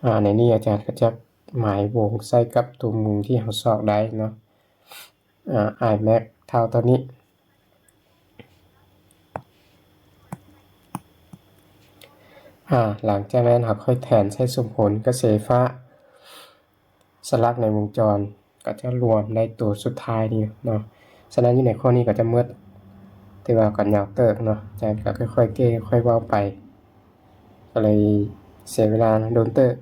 ອາ ໃນນີ້ອາຈານກໍຈະໝາຍວົງໃສ່ກັບຕົວໝູ່ທີ່ເຮົາຊອກໄດ້ເນາະ ອາ imax ເທົ່າເທົ່ານີ້ ອາ ຫຼັງຈາກນັ້ນເຮົາຄ່ອຍແທນໃສ່ສົມຜົນກະແສໄຟຟ້າ ສະຫຼັກໃນວົງຈອນ ກໍຈະລວມໄດ້ໂຕສຸດທ້າຍນີ້ເນາະ ສະນັ້ນຢູ່ໃນຂໍ້ນີ້ກໍຈະໝົດ ແຕ່ວ່າກໍຍາວເຕີບເນາະ ອາຈານກໍຄ່ອຍໆແກ້ ຄ່ອຍເວົ້າໄປ ກໍເລີຍເສຍເວລາດົນເຕີບ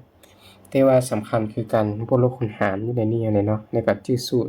ແຕ່ວ່າສຳຄັນຄືການບົວລົບຄູນຫານຢູ່ໃນນີ້ຫັ້ນແຫຼະເນາະ ແລ້ວກໍຈື່ສູດ